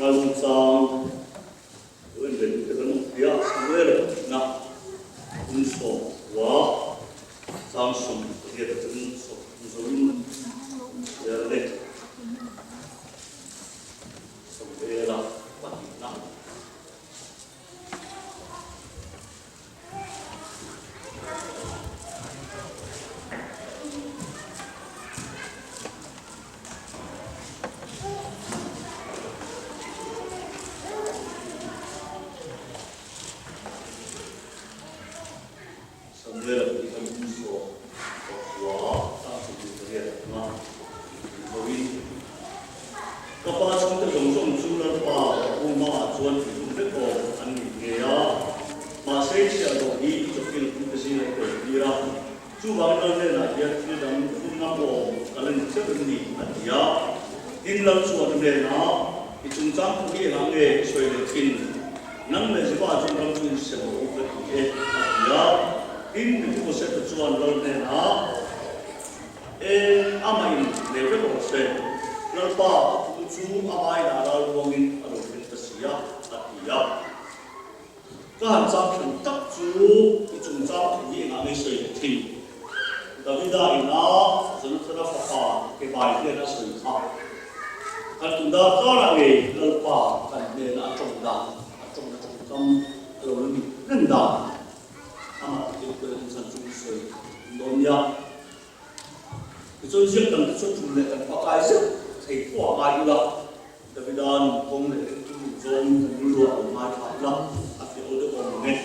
Bible chang lo en ve duh te kan awm thei a, Samuela pathumna hun sawmkua chang 18 atangin 30 zoin chhiar a ni. Samuela pahnihna. Samuela pawh hi kan hmu sawm pakua chang 28 atanga inzoin Ka pa chhungte zawng zawng chu Lalpa ka pu hmaah chuan tihhlum vek awm an ni nghe a, mahse i chhiahhlawh hi i chawkil pute zingah i tel tir a, chuvangin Lal hnenah hian thil dang fun ngam awm ka la ni cheu em ni? a ti a. Tin, Lal chuan a hnenah, I chungchang thu hi engah nge i sawi leh thin? Nang leh Ziba chuan ram chu in sem rawh u ka ti e, a ti a. Tin, Mephibosheth-a chuan Lal hnenah, E, amah in nei vek rawh se. Lalpa, a thu chu ama inah ral ruangin a lo thleng ta si a, a ti a. Ka han chang than tak chu i chungchang thu hi engah nge sawi leh thin? Davida ina Jonathana fapa Kebai hian a sawi kha. Kan tum dar karah ngei Lalpa kan hnena a tawng dan, a tawngna tawngkam a lo la ni reng dan. Amah te pawh hian chan chu sawi dawn nia. Tichuan ziak dang te chu tul leh kan pakai zeuh thei pawh a ngai ula, Davida nungkawng leh ringtu zawngin kan rilru ah lo ngai thla ula, a fiah aw deuh awm ang e.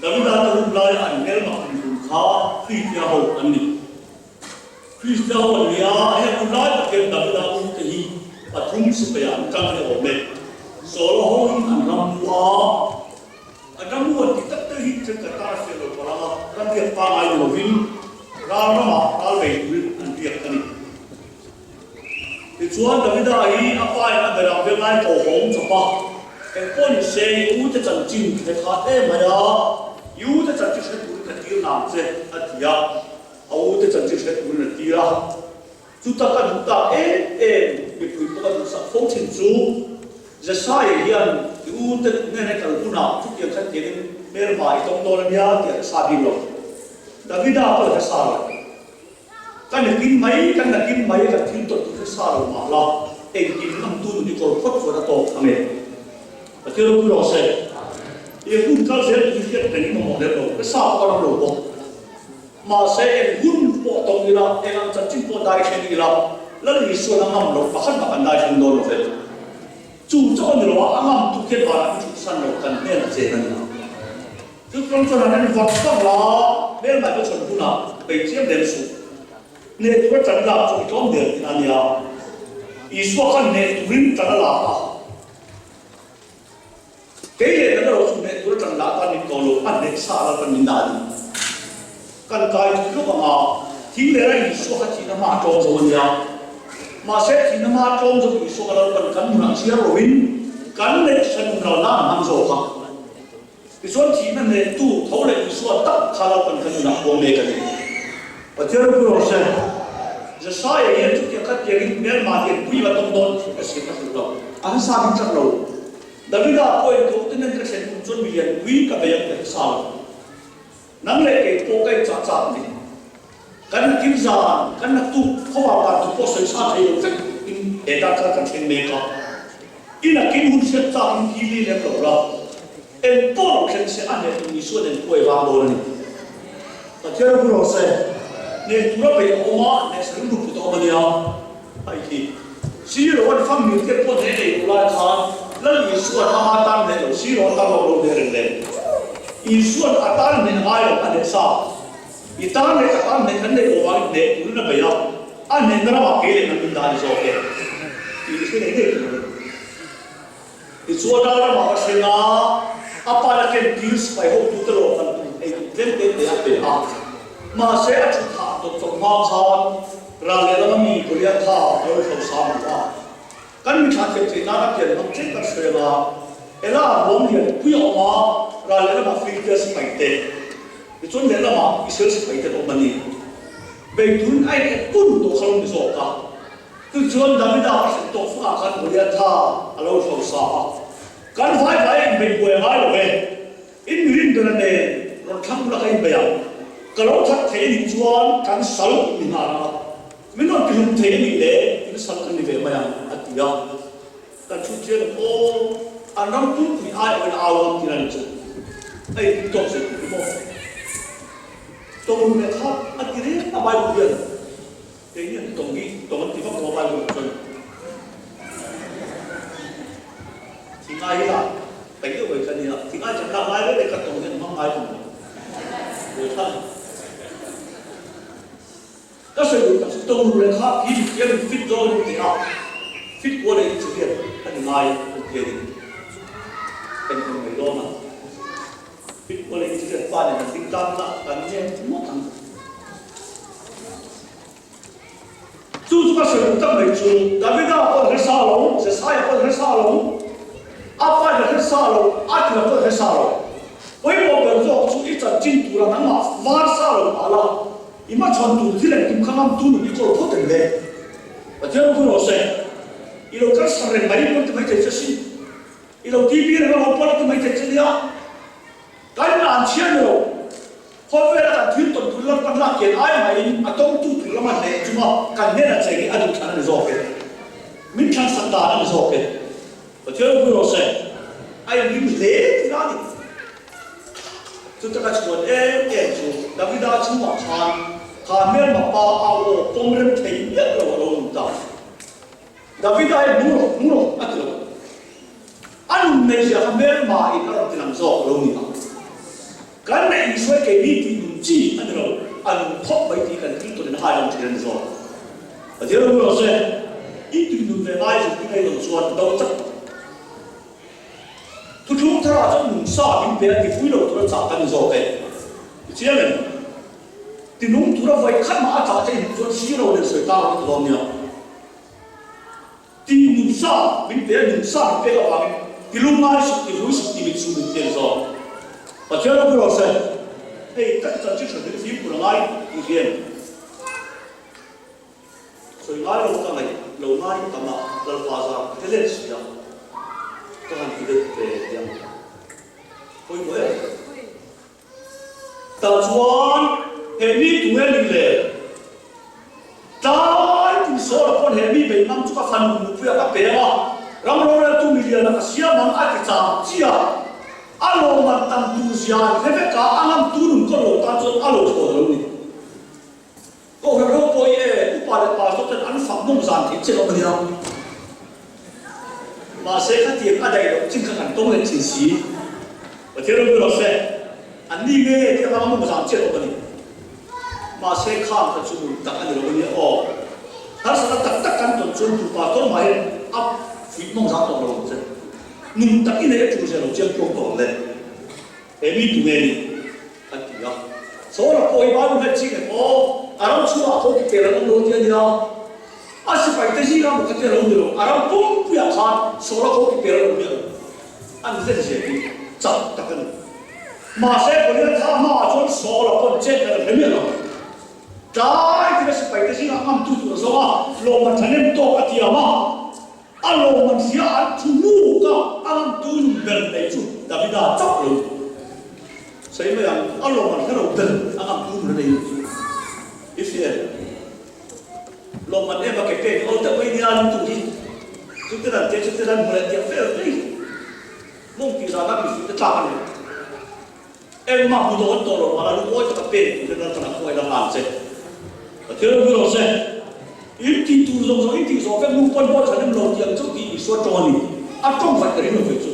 Davida te hun laia an hmelmak inhlun kha Kritia ho an ni. Kritia ho an ni a, heng hun lai tak hian Davida u te hi pathum sipai ah an tang leh awm e. Saul a hoin an ram mu a, an ram mu an tih tak te hi thenkhat tan a fiah lo palh ang a, ram biak pangngai ni lovin ral ramah ral bei turin an biak a ni. Tichuan Davida hi a pa in a berah vel lai tawh hawng chawp a, engpawh ni se i u te chanchin hre khat em mai a, i u te chanchin hre turin ka tir nang che a ti a, a u te chanchin hre turin a tir a. Chuta ka duh tak em em mipui pawh ka duhsak fo thin chu Jesaya hian i u te hnena kal hunah chutiang khan tiangin hmelma i tawng dawn ania tih a hre sa bik lo. Davida pawh a hre sa lo. Ka nakin mai, kan nakin mai kan thil tawt chu hre sa lo mah la, engkim ngam tu nun i kawr phawt chuan a tawk ang e. Pathian ropui rawh se. I hun kal zel chu hriat reng i mamawh lem lo, hre sa pawh a ram lo bawk. Mahse, eng hun pawh tawng ila, eng ang chanchin pawh dai thleng ila, Lal Isuan a ngam loh pakhat mah kan dai thleng dawn lo ve. Chu chauh a ni lo a, a ngam tuk hian vanah kan chhuksan lo, kan hnenah chen a ni ang. Chu tlawng chuan han en vak vak la, hmelmai ka chhawn hunah bei chiam lem suh. Hneh tura tan lak chu i tlawm der tihna a nia. Isua khan hneh turin tan a la a. Kei leh kan erawh chu hneh tur atang lah tan min ko lo, a hneh sa lal kan min dah a ni. Kan kai thut lawk ang a, thing leh rai Isua kha thihna hma a tlawm zo a nia. Mahse thihna hma a tlawm zo Isua kha lal kan kan hmunah chhiar loin kan neih hran ral nan a hmang zawk a. Tichuan thihna hnehtu tho leh Isua tak kha lal kan kan nunah huam mek a ni. Pathian ropui rawh se. Jesaia hian chutiang kha tiangin hmelma hian pui va tawng dawn tih ka hriat a hril lo. A hmasa bik tlat lo. Davida pawhin ka uten ka thlen kum chuan milian pui ka bei ang tih a hmasa lo. Nang leh kei pawh ka inchah chak a ni. Kan nakin zan, kan naktuk khawvar dan tur pawh sawi sa thei lo vek in he dan kha kan thleng mek a. I nakin hun hriat chak in hi li lem lo la. Eng pawh lo thleng se a hneh tur Isuan eng pawh ei vang dawn a ni. Pathian ropui rawh se. Hneh tura beih a awm a, hneh sa rilru put a awm a nia. Ai khi. Silo an fam mil te pawh hneh nei lo lai khan Lal Isuan ama tan hneh lo silo a tan lo lo hneh reng le. Isuan a tan hneh ngai lo a hneh sa. I tan leh ka tan hneh kan neih awm vangin hneh turin a bei a, a hnehna ramah kei leh kan min dah a ni zawk e. Tih i hre ngei ngei tur a ni. Tichuan ral ramah ka thleng a, a pa la ken tir sipai hotute lawm kan tum ei tur tlem te te a pe a. Mahse a thu thah tawp chawp hma khan ral lehlam a mi Goliatha a lo hlo sang duh a. Kan mi thlah thiam theih nan a pian hmang tlem kan hruai ang a, Ela ruam lian pui a awm a, ral lehlamah Filistia sipai te, tichuan lehlamah Israel sipai te an awm a ni. Beiturin a in ep kun tawh kha lo ni zawk a. Tichuan Davida a hrilh tawh fangah khan Goliatha. a lo hrosa a, Kan vai vai a inbeih buai a ngai lo e, in mirin bera nen rawn thlang bula ka inbeih ang, ka lo that thei a nih chuan kan sal ni nghal ang a, min rawn tihlum thei a nih le in sal kan ni ve mai ang a ti a. Kan chhut chian ang aw, an ram pumpui ai awin a au ang tih a ni chu, a inpui tawk zet tur maw? Tawng leh kha a ti reng a Bible hian. Kei hian tawng hi tawng an ti vak lo a Bible ah chuan thingai hi lah peih deuh mai kha nia, thingai chan lak lai reng reng kha tawng hian hmang ngai thung lo. Buai thlak a ni. Ka sawi duh tak chu tawng ru leh kha hi mithiam in fit dawn in ti a, fit kual leh inchi hian a ni ngai an ti a ni. Kan en mai dawn a. Fit kual leh inchi hian pa nen an ding tan ila kan ngen ngawt ang. Chu chu ka sawi duh tak mai chu, Davida pawh hre sa lo, Jesaia pawh hre sa lo, a pa in a hre sa lo, a tila pawh hre sa lo. Pawimawh ber zawk chu i chanchin tura nangmah var sa lo mah la, i hmachhawn tur thil engkim kha ngam tu nun i kawl phawt em le? Pathian ropui rawh se, i lo kal sar reng mai pawn ti mai thei che sin, i lo TV reng a lo pawn a ti mai thei che nia. Kan in an chhiar ni lo. Khawvela kan thil tawn tur lam kan lak kian ai maiin a tawngtu tur lama hneh chunga kan hnena cheng hi a duh thlan a ni zawk e. Min thlan sak dan a ni zawk e. Pathian ropui rawh se. A inring hle tih a ni. Chuta ka chhuan em em chu Davida chhungah khan kha hmelma pa au aw pawm rem thei miah lo a lo awm ta. Davida hi hmu rawh, hmu rawh a ti lo. A nun neih zia kha hmelma in a rawn ti lang zawk lo ni ang. Kan neih inhruai keini tih nun chi a ni lo, a nun khawp mai tih kan thil tawn in a hai lang thin a ni zawk. Pathian ropui rawh se, i tih nun ve ngai zuk i ngei lo chuan do chak. Thuthlung tharah chuan nungsa min pe a ti vui lo tura chah kan ni zawk e. I chiang em? Tinung tura vawi khat mah a chah che in chuan siro nen sawi tang a ti dawn nia. Ti nungsa min pe a, nungsa min pek avangin ti lungngai suh, ti vui suh, ti mit suh min tiang zawk. Pathian ropui rawh se. Hei tak chanchin hran hi fimkhur a ngai tih hian sawi ngai lo ka ngaih lo ngai tam a, Lalpa zar ka hre let si a, ka han ti let ve tih ang. Pawimawh em? Tah chuan he mi tunge nih le? Tlai tin Saul-a pawn he mi bei ngam chu ka fanu nupuia ka peng a, ram roreltu miliana ka siam ang a ti chang chi a. A lawmman tam tur zia an hre vek a, a ngam tu nun kawn lo tan chuan a lo thawn a lo ni. Kohhran ho pawh hi e, upa leh pastor ten an fak mawng zan theih chiah awm a nia. Mahse khatiang a daih loh chin kha kan tawng leh thin si. Pathian ropui rawh se, an ni nge tih avanga mawng zan chiah awm a ni. Mahse khang kha chu nun tak a ni lo a nia aw. Harsatna tak tak kan tawn chuan tu pastor mah hian a fuih mawng zan tawh lo ang che. Nun tak i neih a tul zia lo chiang kuang tawh ang le. He mi tu nge ni? A ti a. Saul-a pawh hi Bible hian ching em aw, a ram chhungah khaw ki pel an awm lo ti a nia. A sipaite zingah maw kha ti a lo ni lo, a ram pumpuiah khan Saul-a khaw ki pel an awm miah lo. An zen zia hi chak tak a ni. Mahse, Goliatha hmaah chuan Saul-a pawn chet dan a hre miah lo. Tlai tina sipaite zingah ngamtu tur a zawng a, lawmman thahnem tawk a tiam a. A lawmman hria an thu hnuk a, a ngamtu nun ber nei chu Davida chauh lo ni. Sawi mai ang, a lawmman hre lo ber a ngamtu nun a nei lo chu i hria em? Lawmman em a ke pek lo deuh mai nia an tu hi chute dan te chute dan hmu leh tiang vel mai mawng tih zana mi fuih te tlak a ni lo. Engmah hmu dawn tawh lo mahla lungawi taka pek tur hian Lalpan a khawngaih la hlan che. Pathian ropui rawh se. In tih tur zawng zawng in tih zawh vek nu pawn pawh tha nem lo tih ang chauh tih Isua tawng a ni. A tawng vaih ka ring lo ve chu.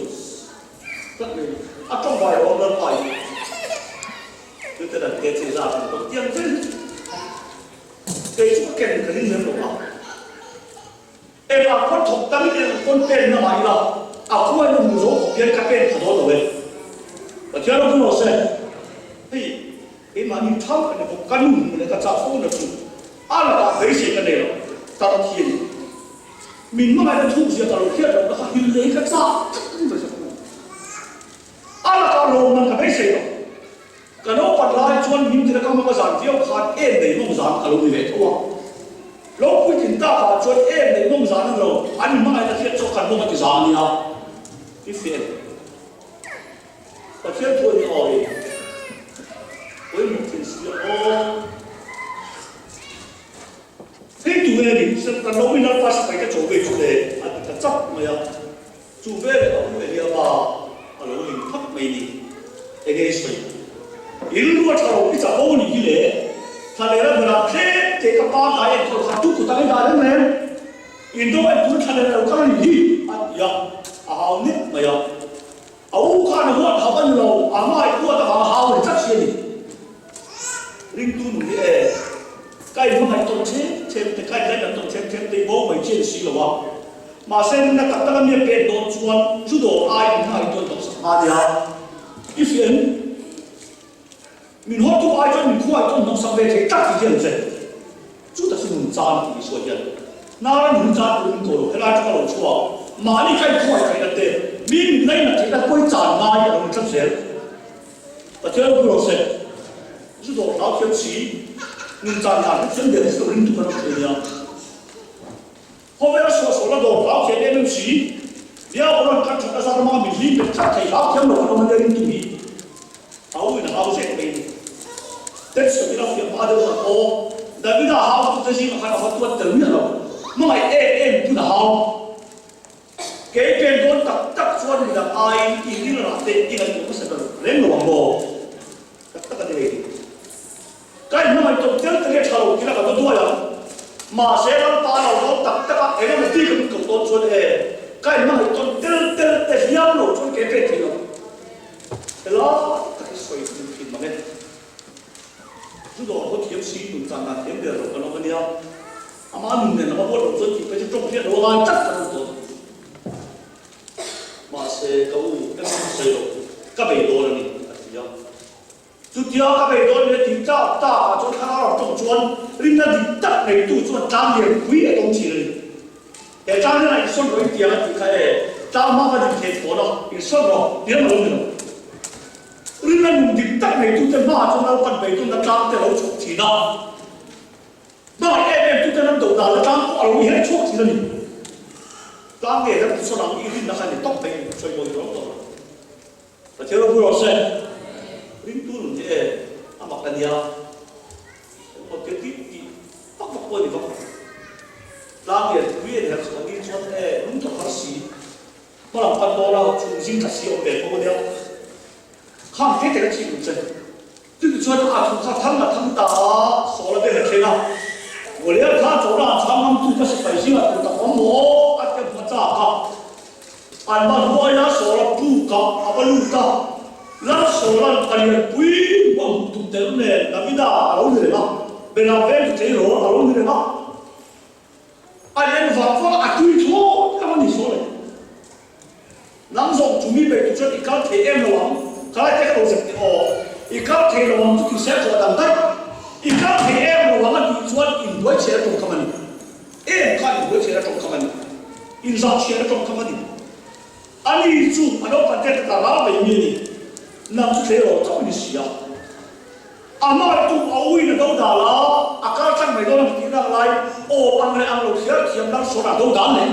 Tlat mai a ni. A tawng vai lo awm Lalpa hi. Chute dan te che zat an tawng tiang vel. Kei chu ka ken ka ring lem lo a. Engah pawn thawk tam in eng pawn pen na mah ila, a khua in a hmu zo khawp hian ka pen tha dawn lo e. Pathian ropui rawh se. Hei keimahni thang ka ni bawk, ka nu hmu leh ka chah fo na chu a lakah beisei ka nei lo, tar thi a ni. Min hmangaihna thuk zia ka lo hriat loh na kha hil leh hi ka chah tlat a ni mai zawk. A lakah lawmman ka beisei lo. Ka naupan lai chuan min tira ka hmang a zan viau khan em nei mawng zan ka lo ni ve tho a. Lo puitlin takah chuan em nei mawng zan a ni lo, an inhmangaihna hriat chu kan. mawng a ti zang a nia. I fiah em? Pathian thu a ni aw i pawimawh thin si a aw. Hei tu nge ni? Kan lo in Lalpa sipai ka cho ve chu le a ti ta chap mai a. Chu veleh a u Eliaba a lo ling phak mai ni. Enge i sawi? I rilru a tha lo, i chak ho ni hi le. Thlalera berah tlem teh ka pa kai enkawl kha tu kut ang i dah reng reng. Indo en tur thlalera lo kal a ni hi a ti a, a hau nek mai a. A u khan a huat hauh a ni lo, a hmai huat avanga hau ni tlat si a ni. Ringtu nun hi e, ka inhmangaih tawn them them te, ka inlainat tawn them them te i bo mai chi a ni si lo a. Mahse, nunna tak taka mi a pek dawn chuan chu dawr ai inhmangaih tawn tawp sak hma nia. I hriat min hawtu ai chuan min khuai tawn hnawk sak ve thei tlat tih hian che. Chu tak chu nun chan tih Isua hian hnara nun chan tur min ko lo, helai atanga lo chhuak mahni ka inkhuai theihna te, mi min ngainat theihna pawi chan ngai a lo ni tlat zel. Pathian pu rawh se, zu dawr hlau thiam si, nun chan dan hi thiam der si lo ringtu kan awm thei nia. Khawvela suahsualna dawr hlau thiam em em si, Diabolan kan that a zar hmanga min hlim bet tlat thei hlau thiam lo kan awm ania ringtu hi a u in a hau zek mai ni. Text ka tila fiah hma deuh tak aw, Davida hau tute zingah khan a va tuat tel miah lo, hmangaih em em tun a hau. Kei pen dawn tak tak chuan midang aiin i rilrah te i ngaihtuah hmasa ber reng lo ang maw? Tak tak a ni rei. Ka inhmangaih tawp tel te nge tha lo tih la ka duai ang. Mahse Lalpa a lo dawn tak tak a, eng emaw bik a min koh dawn chuan e, ka inhmangaih tawn tel tel te hliam lo chuan ke pek thei lo. Helai tak hi sawi hmun thin mang e. Zu dawr ho thiam si nun chan dan thiam der lo kan awm a nia. Ama nun nen lama buat lo chuan tih phei chu tawng hriat lo a ngai tlat kan awm tawh. Mahse ka u engmah sawi lo, ka bei dawn a ni a ti a. Chutia ka bei dawn leh tih tak tak ah chuan thlarau ram tawng chuan rinna dik tak neitu chuan tlang lian pui a tawng thin a ni. He tlang hian a insawn rawh in tiang a tih kha e, tlang hma khan in theh thawn a, insawn rawh ti lam a lo ni lo. Rinna nun dik tak neitu te hmaah chuan Lalpan beidawnna tlang te a lo chhawk thin a, hmangaih em em tu ten an do dan na tlang pawh a lo inherh chhuak thin a ni. Tlang nge ram insawn ang i rinna kha ni tawp mai in sawi mawi rawng tawh lo. Pathian ropui rawh se. Ringtu nun hi e a mak a nia. Engmaw tia tih tih vak vak pawh a ni vak lo. Tlang lian pui a ni herh chhuah ni chuan e lung tawrh har si, hmalam pan dawn a chhung zing tha si a awm ve fo a nia. Khang te te ka chhip ang che. Chutih chuan a thu kha thang a thang ta a, sawl a beng a thleng a. Goliath kha chawhna a chhang ngam tu ka sipai zingah tur tak awm maw a ti a hmu chak a. An va hnuai a, sawl a puk a, a va lut a. Lal Sawla'n palian pui hmu a hmuh tum tel nen Davida a lo ni reng a, Benah veng chu tleirawl a lo ni reng a. A en vang vang a, a tui thlawt ang a ni sawl e. Nang zawng chu mi bei tu chuan i kal thei em lo ang, khalai te ka lo zep teh aw, i kal thei lo ang chu ti se chu a dang daih, i kal thei em lo ang a tih chuan inbuai chhiar a tawngkam a ni, em khan inbuai chhiar a tawngkam a ni, inzah chhiar a tawngkam a ni, a ni chu a naupan te ta ral mai mi a ni, nang chu thei rawh chauh i ni si a, a hmangaih tu a u in a do dal a, a kal tlang mai dawn a ni tih nak lai, aw ang leh ang lo thiar thiam Lalsawna a do dal leh.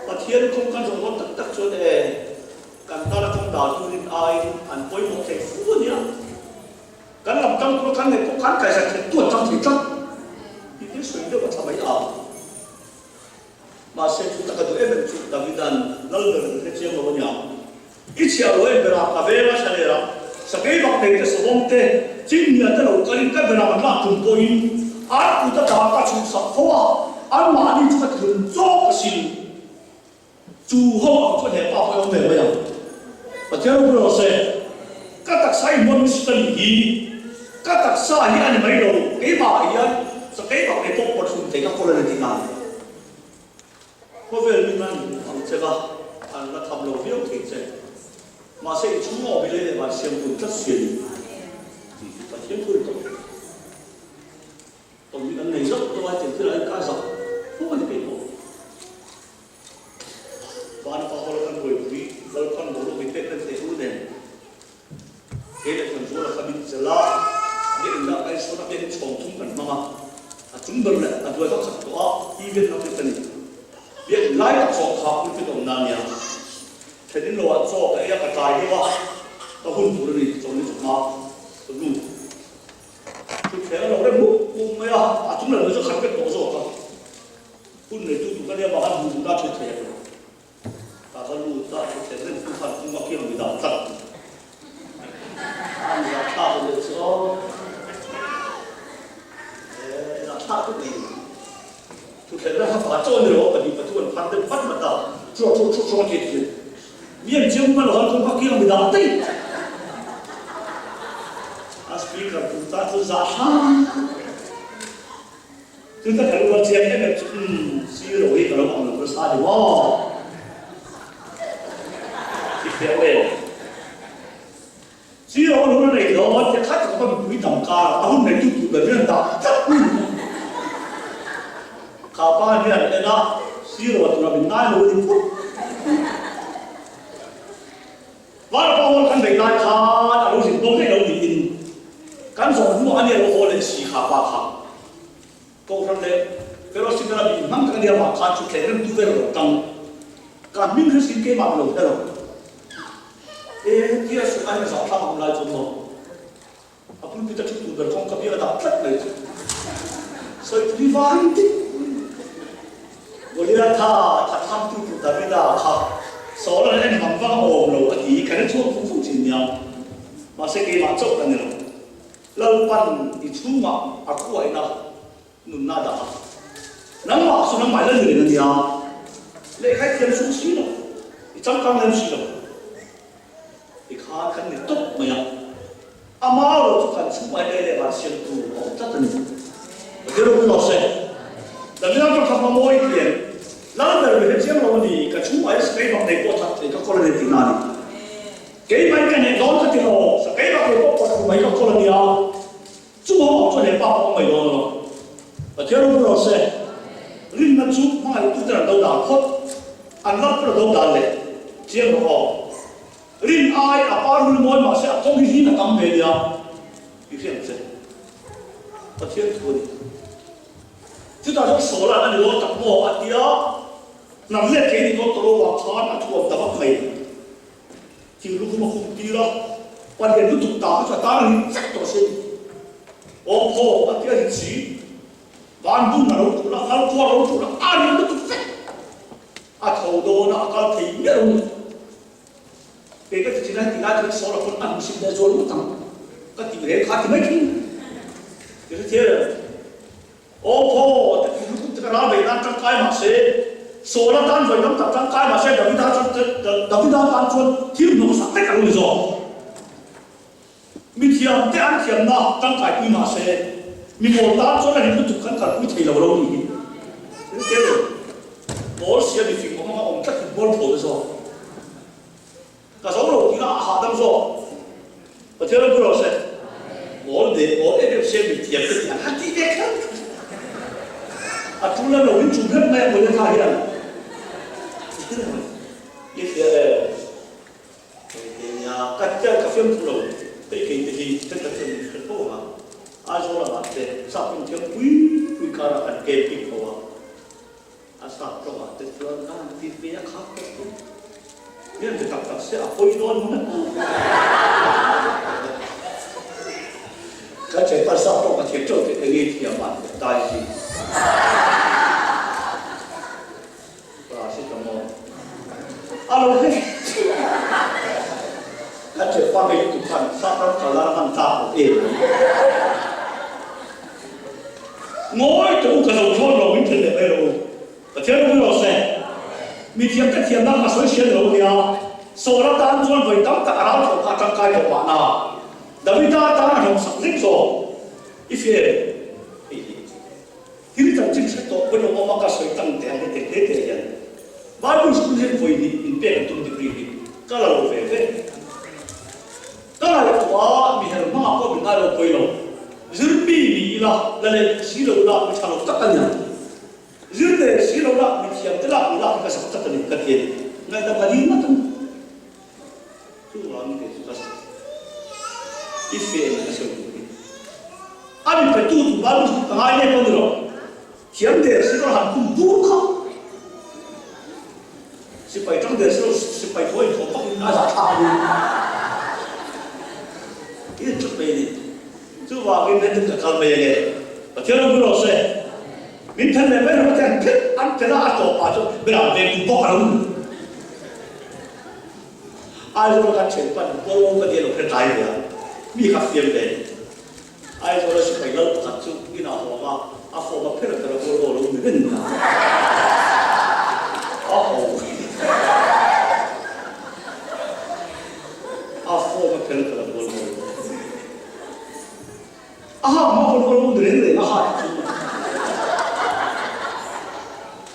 Pathian kawng kan zawh dawn tak tak chuan e, kan tana kawng dal turin aiin an pawimawh thei fu a nia. Kan lam tang tura kan ngaih pawh kan kaihzat theih tuan tang thei tlat tih te sawi deuh a tha mai a. Mahse chu taka duh em em chu Davida'n lal ber in hre chiang lo a nia. I chhiah lo em berah ka veng a thla ler a, sakei bak nei te sawm te, chinghnia te lo kalin ka berah an lak tum pawhin an kut a dah ka chhuhsak fo a, anmahni chu ka tlum chawk a sin. Chu ho ang chuan he pa pawh i awm ve mai ang. Pathian ropui rawh se, ka taksa i hmuan misi ka nih hi, ka taksa hi a ni mai lo, keimah hian sakei bak nei pawh pawthlum thei ka kawl a ni tih nan. Khawvel min an hmuh ang che va, an la tham lo viau thei che. Mahse i chhung awm hi lei leh van siam tur tlat si a ni tih hi Pathian thu a ni tawh. Tawng hi kan nei zauh tawh a, tiang thil ah hian ka zak fo a ni kei pawh. Van pa hawla kan buaipui Lalpan boruak min pek kan theih u nen kei leh kan zuala kha min chelh a, biakinn ah kan insawn a, biakinn chhawng thum kan hmang a, a chung ber leh a duai kha khat tawh a, event lam hi ka ni. Biakinn la. lai tak zawk kha pulpit awmna a nia. Thlenin lo ah chaw ka ei a, ka tlai deuh a, ka hun tur a ni, chawlhni chawhma ka lut. Thutthleng a lo rem mup mup mai a, a chung lam chu khat vek tawh zawk a. Hun neitu tur ka nia vang a hmuh duhna thutthleng lo. Ka va lut a, thutthleng rem tu khan tum a kiang mi dah tlat. A mi dah thlak leh chu aw. Eh, dah thlak tu ni. Thutthleng rem kha pakhat chaw ni lo, pahnih pathum an phar deuh vat vat a, chu chu chu chu a ti thin. Mi an chiang hman lo khan kawngka kiang mi dah daih. A speaker tur tan chu zah hram. Chu ta ka lu a chiang em em chu umm zero hi ka lo ang lo nasa ni maw? I fiah em? Zero a hun a nei dawn tia khat khawpa mipui tam kar a hun nei tu tur ber hian dah tlat hun kha pa hian en a zero a tura min ngai lo a ni phawt. Varpa hual kan bei lai khan a lo zin dawn daih lo niin kan zawh hnuah a nia lo haw leh si kha pa kha Kohhran leh Fellowship lama mi inhmang tak a nia mah khan chu thleng rem tu vel a lo tang ka hming hre sin keimah ka lo hre lo e tia suh a heng zah thlak a awm lai chuan maw a pulpit a thu tur ber kawngka biak a dah tlat mai chu sawi pui vang dik Goliatha thatham tu tur Davida kha Saul an en vang vang a awm lo a ti hi ka hre chhuak fuk fuk thin nia. Mahse keimah chauh ka ni lo. Lalpan i chhungah a khuaina nunna a dah a. Nangmah chu nangmah i la ni reng a nia. Lehkha i thiam sung si lo, i changkang lem si lo. Tikhan kan ni tawp mai a, ama ro chu kan chhungah lei leh van siamtu a awm tlat a ni. Pathian ropui rawh se. Davida chuan kha hma mawi tih em? Lal ber mi hre chiang lo a ni, ka chhungah hian sakei bak nei pawh that thei ka kawl a ni tihna a ni. Keimah in ka hneh dawn ka ti lo, sakei bak nei pawh pawt thlu mai ka kawl a nia. Chu ho awm chuan he pa pawh a mai dawn lo. Pathian ropui rawh se. Rinna chu hmangaihtu ten an do dal phawt, an lal pawn a do dal leh chiang rawh aw. Rin ai a par hul mawi mahse a kawng hi hlim a tam ve nia i hriat che. Pathian thu a ni. Chutah chuan Saula a ni dawn tak maw a tia hnam let thei ni dawn tawh lo vang khan a thuam ta vak mai. Thing lukhum a khum tir a, palian lutuk ta kha chu a tan a rin vek tawh sin. Awm thaw a tia rin si, van bun a lo tul a, ngalkuar a lo tul a, a rin lutuk vek. A tho dawn a, a kal thei miah lo ni. Kei ka ti thin a, heti lai chu Saula pawn a hmusit leh zual ngawt ang ka tih reng kha a ti mai thin. Ti hrethiam em? Aw phaw, te ti lutuk te ka ral bei nan tangkai mah se, Saula tan vawi tam tak tangkai mah se, Davida chuan Davida tan chuan thil hnawksak vek a lo ni zawk. Mi thiam te an thiamna tangkai pui mah se, mi mawl tan chuan a rin lutuk kan kalpui thei lo lo ni hi. Thil tel lo, mawl sia mi fing awm anga awm tlat hi mual pho te zawk. Ka zo lo tih a hahdam zawk. Pathian ram pu rawh se. Mawl de mawl em em sia mi thiam te tih an han tih ve kher kher. A tul lem lo in chum hlep mai a Goliatha hian. I hria em? Nia, ka tel ka fiam thu lo, hei kei te hi thenkhat chuan min hre tho ang a, Aizawl lamah te sap tawng thiam pui pui karah kan camping tho a, a sap tawngah te chuan ka han ti ve a khak tawh tawh. Mi an ti tak tak se a pawi dawn hmang e. Ka thianpa sap tawng ka thiam teuh teh enge i thiam a dai hi. Paracetamol a lo hre Kan thianpa ngei lutuk khan sap ram kal nan a hman tlak lo em mai. Ngawi tawh u ka zo thlawn lo min then leh mai rawh u. Pathian ropui rawh se. Mi thiam te thiam nan ka sawi hriat lo nia. Saul atan chuan vawi tam tak a ral thlawh kha a tangkai tawh mahna. Davida atan a hlawhsak zek zawk. I feel hei hi. Thil chanchin hre tawh pawn awm a ka sawi tang teh ang heti hle teh hian Bible school hian vawi hnih min pek an tum degree hi ka la lo ve ve. Ka ngaihtuah a mi her hmangah pawh min ngai lo pawi lo. Zirpi ni ila la leh si lo ila mi tha lo tak a ni ang. Zir te si lo la mi thiam te lak ni lak hi ka sak tlat a ni ka ti a ni. Ngaihdam ka ding ngawt a ni. Chuvangin kei chu ka i fe ka sawi duh hi. A mi petu tu Bible chu ka ngai nep a ni lo. Thiam der si ka han kum bur kha. Sipai ṭang der silo sipai thaw in thaw vak in a zah thlak a ni. I in tlat mai a ni. Chuvangin heti ka kal mai ange. Pathian lo hmu rawh se. Min then leh mai rawh Pathian phel an phel a a tawpah chuan berah ve kum bawk a lo ni. Aizawl kan ṭhen pan Paul ka nia lo hre tlai ve a, mi kha fiam ve. Aizawla sipai lal pakhat chu inah hawng a, a form a pher ber a Volvo lo ni reng a. A ho. A form a pher ber a Volvo lo ni. A ha hma Volvo lo ni reng reng a ha chu.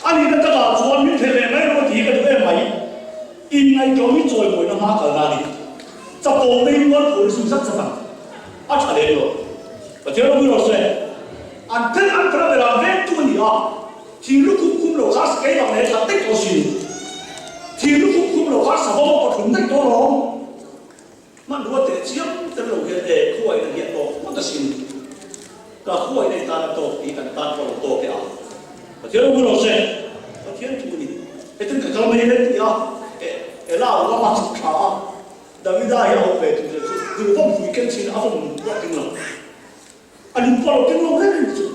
A nihna takah chuan min phelh leh mai rawh tih hi ka duh em mai. Inngaihtlawm hi chawimawina hma kalna a ni. Chapo mai rual pawh hi zui zat zat ang. A tha lem lo. Pathian ropui rawh se. An tel an phel a ber ang vek tu a ni a. Thing lukhum khum lo kha sakei bang leh that daih tawh sin. Thing lukhum khum lo kha savawm a pathum daih tawh alawm. Hmanrua teh chiam tel lo hian e khuaina hi a tawk ngawt asin. Ka khuaina i tan a tawk tih kan tan pawh lo tawk e a. Pathian ropui rawh se. Pathian thu a ni. Hetin ka kal mai hle ti a, e Ela ruama chhuk tha a. Davida hi a awm ve tur chu duhawm hui ken chin a vawm lung pawh a keng lo. A lung pawh a lo keng lo reng reng chu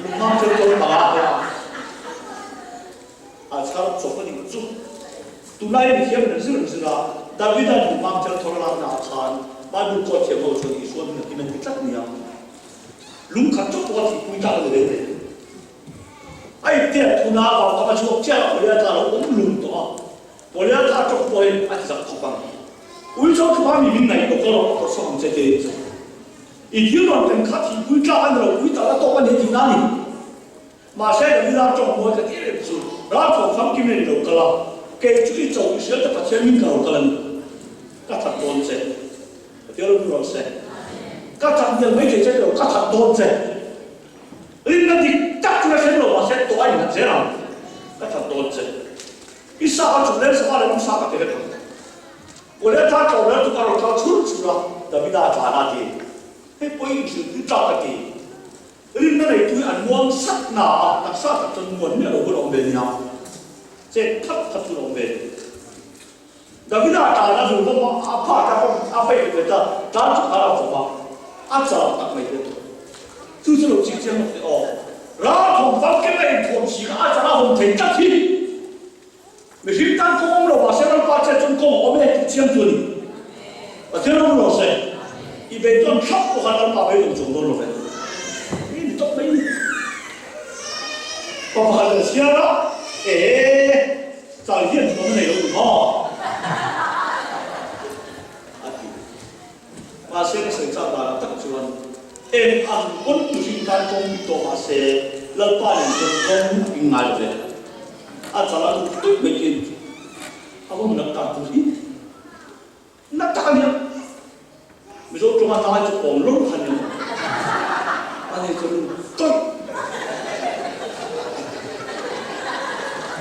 lung mam tel tawn panga te a a chhar chawp a nih chu. Tunlai mi thiam an zir an zir a, Davida lung mam tel thawr a lakna ah khan Bible court thiam ho chuan Isua hming a kim an ti tlat nia. Lung khat chauh pawh a thihpui tak a ni reng reng. A ipte a thun a, vau kam a chhuak chiah a, Goliatha a lo awm lung tawh a. Goliatha a tawk pawhin a ti zak khawp ang. Uicho thupa mi min ngaih bawk rawh, ka saw ang che te chu. I thil rawn ken kha thihpui tlak a ni lo, ui tal a tawk a ni tih na a ni. Mahse Davida tawng mawi ka tih reng chu, ralthuam famkim in i lo kal a, kei chu i cho Israel te Pathian min ka lo kal a ni. Ka that dawn che. Pathian ropui rawh se. Ka that hmel mai thei che ni lo, ka that dawn che. Rinna dik tak chu ka hrem lo, mahse tawh a innghat zel ang. Ka that dawn che. I sa a chu leng sava leh sa ka pe vek ang. Goliatha tlawm leh tuk a rawn kal chhur chhur a, Davida a tlan a ti. Hei pawh i inhrilh tlak ka ti. Rinna neitu hi an muang sat na a, taksa tak chuan muan miah lo hun a awm ve nia. Chet khat khat hun a awm ve. Davida a tlan a zul bawm a, a pha ta bawm a peih ve ta, tlan chu khan a vawm a, a chau tak mai te. Chu chu lo chik chiang lawk teh aw. Ralthawm famkim a inthuam si kha a chang a vawm thei tlat hi. Mihring tan kawng awm lo mahse Lalpa chet chuan kawng a awm e tih chiang chu a ni. Pathian ram rawh se. I beidawn thlap pawh khan Lalpa beidawng chuang dawn lo ve. Ni ni tawp mai ni. Pa pakhat in a chhiar a, Ee, chal hian thuam a nei lo ni maw? A ti. Mahse ka sawi chak danah tak chuan eng ang pawn mihring tan kawng bik tawh mahse Lalpa nen chuan kawng a ping ngai lo ve. A chal a lut tut mai thin. A va hmun tak tur hi na tak a nia. Mizo tawnga nai chu awm lo kha nia maw. A ni chu lut tawih.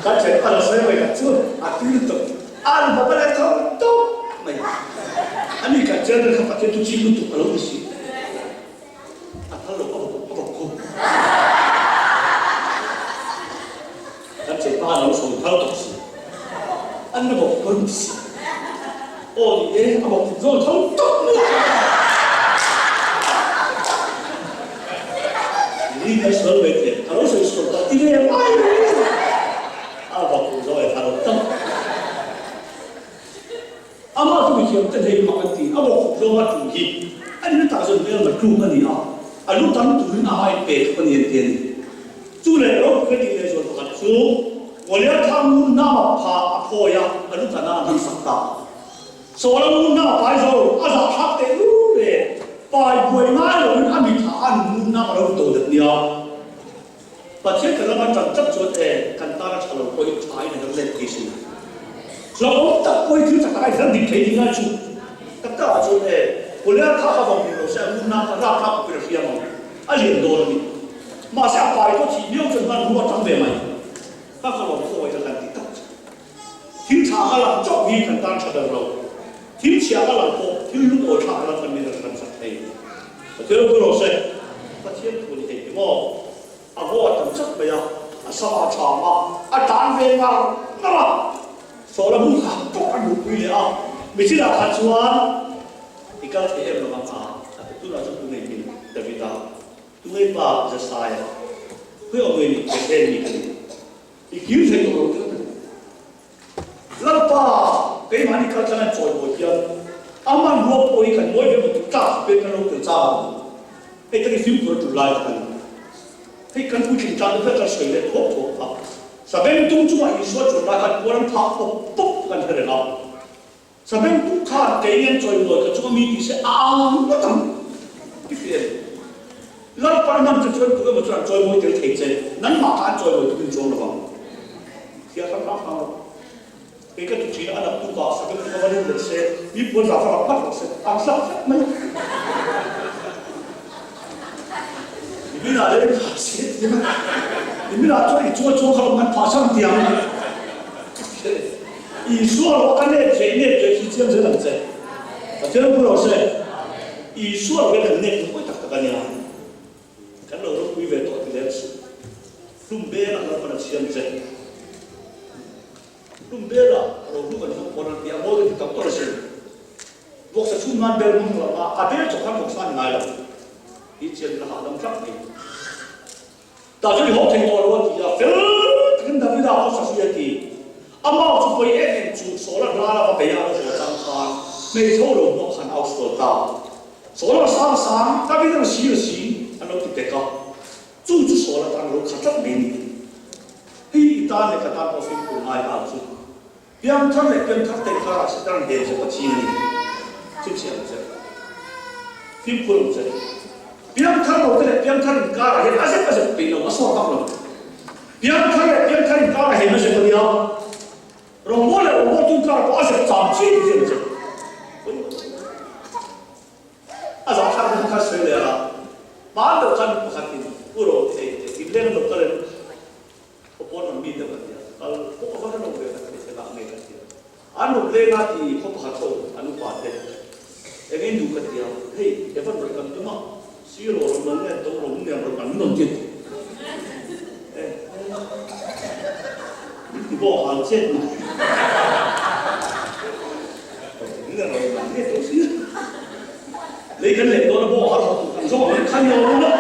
Ka thian pa la sawi mai kha chu a tui lutuk. An va bala tho tawp mai. Ani kan channel kha Pathian chu ching lutuk a lo ni si. A phal lo a bawk a bawk khu. Kan che pa lo sawi phal tawh si. An la bawk pawn si. Aw ni e a bawk zawl tho tawp mai. Ni kan sawi mai thei. A lo sawi sual ta ti ve mai. A va pu zo e thar tak. Amah chu mithiam te hlei mak an ti, a bawk zawng a tu hi a ni tak zawn hmel ma tluk a ni a, a lu tam turin a hai pe tluk a ni an ti a ni. Chu leh ropui a tih leh zual pakhat chu Goliatha ngun nama pha a phawi a, a lu tan a a hman sak ta. Sawla ngun nama pai zo a zahthlak teh lul e, pai buai ngai loin a mitha a ngun nama lo to dat nia. Pathian kan lama tan tlat chuan e, kan tan a tha lo pawhin tha in a her let thei si. Hlauhawm tak pawhin thil tha tak a inher dik thei ding lai chu tak tak ah chuan e, Goliath kha kha vawng ring lo se a ngun nan kha rapthlak khawpin a hriam ang, a lian dawn a ni. Mahse a pai pawh thih miau chuan hmanrua a tang ve mai. Kha kha lawm khawi ka kan ti tak chu. Thil tha ka lang chauh hi kan tan tha ber lo. Thil chhia ka lang pawh thil lungawi thlak ka la than min a hran sak thei. Pathian ropui rawh se. Pathian thu ni thei maw? A ngaw a tam chak mai a, a sam a cham a, a tan ve ngar ngar a. Sawla hmun kha bawk an luhpui leh a, michinah kha chuan i kal thei em lo ang a, a ti. Tunah chuan tunge min Davida, tunge pa Jesaia, khawi awm nge ni Bethlehem mi ka ni? I kir thei tawh lo tlat a ni. Lalpa, keimahni kal tlang an chawi mawi hian aman ruak pawh hi kan mawi ve maw tih tlak pek kan lo tel chang ang. Hei tak i fimkhur a tul lai tak a ni. Hei kan puitling tlang te vek kan sawi leh thuak thuak kha. Sabeng tung chungah Isua chuan lai khan puan an phah pawp pawp kan hre reng a. Sabeng tung khan kei ngen chawimawi ka chunga mi tih se a ang ngawt ang ti fi a ni. Lalpa hman che chuan tu emaw chuan an chawimawi tel thei che, nangmah kha an chawimawi tumin chuang lovang. Thia hrang hrang hrang lo. Kei ka ti thin a, a naktukah sabeng tung a va lut leh se, mi puan zah kha rak phat rawh se, ang hlak vek mai a. Niminah leh phah se ti a, niminah chuan i chunga chuang kha lo man phah sang ti ang. Isua lo a ka nep che, i nep che khi chiang zel ang che. Pathian pu rawh se. Isua lo hian kan nep hmuh tak tak a nia. Kan lo ropui ve tawh ti lem suh. Hlum bela Lalpan a siam che. Hlum bela rohlu kan hmang pawn an ti a, mawi ka ti tak tawh asin. Vawksa chhun nan bel hmang lo a, a bel chawp khan vawksa a ni ngai lo. Hi chian la hahdam thlap mai. Tah chuan i haw thei tawh lo a ti a, fel takin Davida khaw sa zui a ti. A mau chu pawi em em chu Saula ral a va bei a lo haw chang khan hmeichhe ho lo hmuah khan au sual ta. Saula sang sang, Davida si a si an lo ti pek a, chu chu Saula tan a lo khat tlat mai a ni. Hei i tan leh ka tan pawh fimkhur ngai a chu. Piangthar leh piangthar te kha Satan hel che Pathian a ni. Chhinchhiah ang che. Fimkhur ang che. Piangthar lo te leh piangthar inkarah hian a zep a zep peih lo, a sawt tak lo. Piangthar leh piangthar inkarah hian a zep a nia. Rawngbawl leh rawngbawltu inkarah pawh a zep cham chi ti ang che. A zahthlak na kha sawi leh a, hmaan deuh khan pakhatin u ro thei teh inleng lo kal in Khaw pawn rawn mi deuh a tia, kal pawh a va hre lo ve ka ti thei ah nge ka tia. An rawn leng a ti khaw pakhat ho an upa te eng in duh ka tia, hei Evan rawn kan tum a, sir aw rawn man nge to rawn nen rawn man rawn ti a ti. Eh min ti bawk hal chet mai. Eng nge rawn man nge to sir. Lei kan leh dawn a bawk hal hawk kan zawng ang khan ni aw rawn la.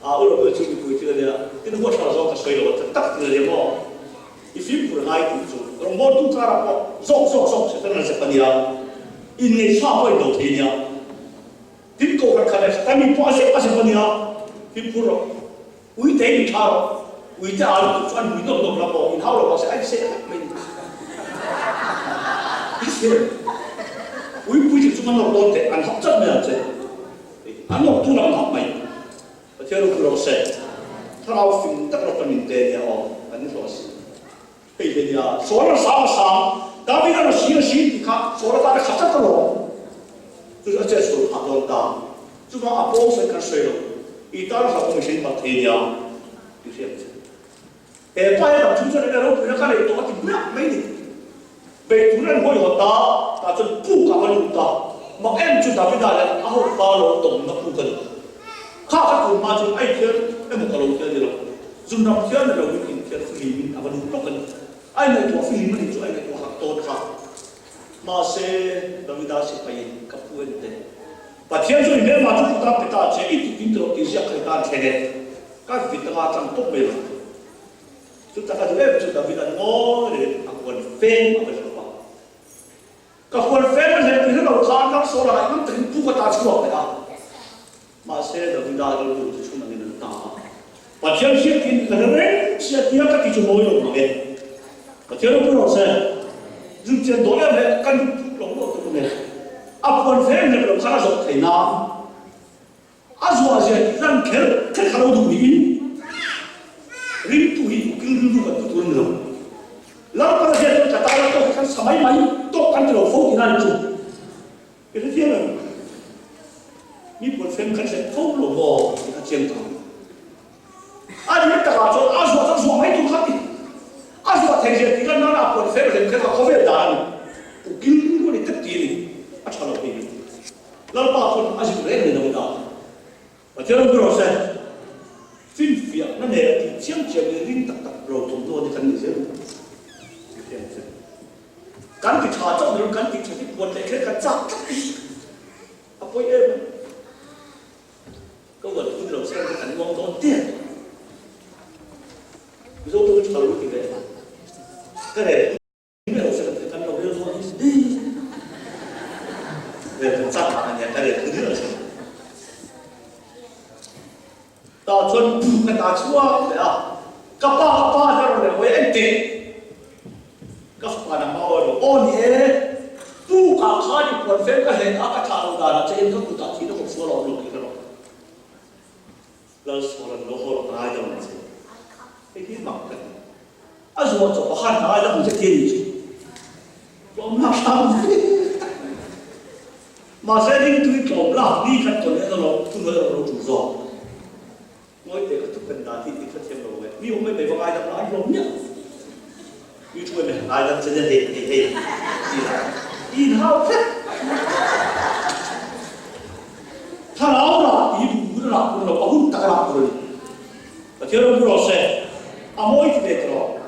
A u lo chu mipui thil a nia, tin huat hlau zawng ka sawi lo a, tak tak thil a nia maw? I fimkhur ngai tih chu rawngbawltu karah pawh zawk zawk zawk Satan a zep a nia, inngeihsa pawh a inlo thei a nia, tin kohhran khat leh khat mi pawh a zep a zep a nia, fimkhur rawh, uite in tha rawh, uite a lutuk chu an hui nawm nawm la maw, inhau lo mahse a inseh vek mai ni. Uipui chu chunga nawr dawn teh, an hap chat mai ang che. An awm tur ang hap mai. Pathian ropui rawh se. Thlarau fing tak rawh kan inte nia aw, kan ni hlawh si. Hei hi nia, Sawl a sang a sang, David a si a si tih kha Sawl atan a khat tlat alawm. Chu chu a chet sual phah dawn ta. Chuvang a pawng sawi kan sawi lo. I tan hlauhawm i hrein palh thei nia tih hriat che. He pa hian lam chung chuan enge ropuina ka neih tawh a ti hmiah mai ni. Beih tur an hawihawt a, tah chuan puk a va lut a, mak em chu Davida leh a hopa lo tawmna puk a ni. Kha ka tun hma chuan ai thiar emaw ka lo thiar ni lo, zunram thiar ni loin inthiar fihlimin a va lut lawk a ni. Ai ngaihtuah fihlim a nih chu ai ngaihtuah harh tawn kha. Mahse, Davida sipaiin ka pu en teh. Pathian chuan i hmelma chu kut a pe ta che, i tih in tawh tih ziak kha i tan thleng e. Ka vit anga tlang tawp mai lo. Chu taka duh em chu David an ngawi reng a huan fem a va hlauh a. Ka huan fem a hlep tih hre lo kha an ram sawl angah engam takin puk ata chhuak leh a. Mahse Davida rilru chu chhun angin an ta a. Pathian hriat in ka hre reng sia tia ka ti chu mawi lo mang e. Pathian ropui rawh se. Zun chian dawn em le ka nu puk lo lo tuk ane. A puan veng lem lo khan a zawh thei na. A zuah zia tih lan kher kher kha lo duh niin ringtu hi ukil rilru kan pu tur a ni lo. Lalpa zia chuan ka tana tawk hi kan sa mai mai tawk kan ti lo fo tihna a ni chu. I hrethiam em? Mi puanfem kan hlet fo lo maw tih kha chiang tawh ang. A nih takah chuan a zuah chuan zuah mai tur kha ti. A zuah thei zia tih lan nana a puanfem hlem kher kha khawvel dan a ni. Ukil rilru a ni tep ti a ni. A tha lo hei hi. Lalpa pawn a zir reng ni lo dah. Pathian ropui rawh se. Finfiahna nen a tih chiang chiang i ring tak tak lo. Ro thawmhnaw te kan nei zel ang. Ti te ang che. Kan ti tha chauh ni lo, kan ti tha hi puan leh kher kan chak tlat hi a pawi em a. Ka uan hun lo seng te kan uang dawn tep. Mizo tawng hi tha lo ti ve. Ka rel hun lo seng te kan lo rel dawn hi ni. Rel kan chak vang a nia, ka rel hun lo seng. Tah chuan ka ta chhuak leh a, ka pa ka pa hian rawn leh hawi a engtik? Ka fapa nang ma awi lo, aw ni e, pu kah khan i puan fem ka hlen a ka thlah lo danah che hian ka kutah thihna kawp sual a awm lo tih ka rawh. Lalsualan lo haw rawh ka ngaidam ang che. Hei hi mak ka ti. A zuah chawp a khan ka ngaidam ang che ti a nih chu. Tlawmlak hram ve tak. Mahse ringtui tlawmlak ni khan tawn en alawm thu hnuai erawh lo tul zawk. Ngawi teh ka thu pen dan hi i hrethiam lo e. Mi awm mai mai va ngaidam la an hlawm miah lo. Mi thu em ngaidam che nia hei hei hei ti la i inhau vek. Thlarau rah ti hi duh duhna rah tur lo a hun taka rah tur a ni. Pathian rawng rawh se a mawi ti ve tawh.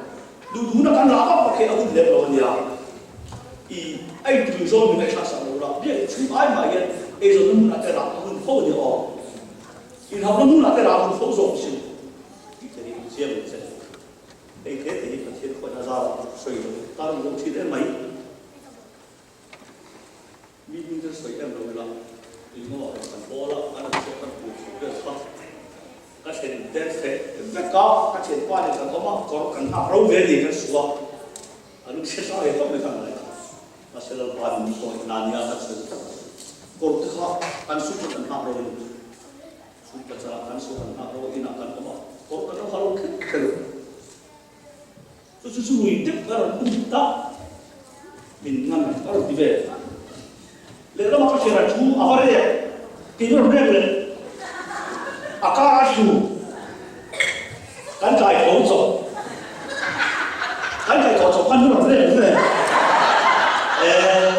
Duh duhna kan rah vak vak hi a hun lem lo a nia. I a intuih zawn min ngaihthlah sak lo la, biak inchhung ai mah hian eizawnna hmunah te rah a hun fo a nia aw. Inhauhna hmunah te rah a hun fo zawk sin tih te hi chiang ang che. Hei te te hi Pathian khuaina zarah sawi lo tan an awm thin em mai. Mi hming chu sawi em lo ila, Inngawh ah kan pawl a, an rawn chhuak kan hmuh chhuah vel kha ka thlen tel feh vek a, ka thianpa nen kan awm a, kawr kan nghak ro ve ni kan suh a, a lung chhe hla ve khawp mai kha ngai kha. Mahse Lalpa min sawi na nia kan sawi tlat a, kawr te kha kan suh chu kan nghak ro a ni. Chhung pachah kan suh kan nghak ro a, inah kan awm a, kawr kan lo ha lo kher kher lo. Chu chu chu rui deuh ka rawn um ta min ngan a rawn ti ve. Lehlamah ka hriat a thu a va rek, kei rawn rek leh a kar a hlu kan kai tho chawp, kan kai tho chawp khan rawn rek ve. Eeh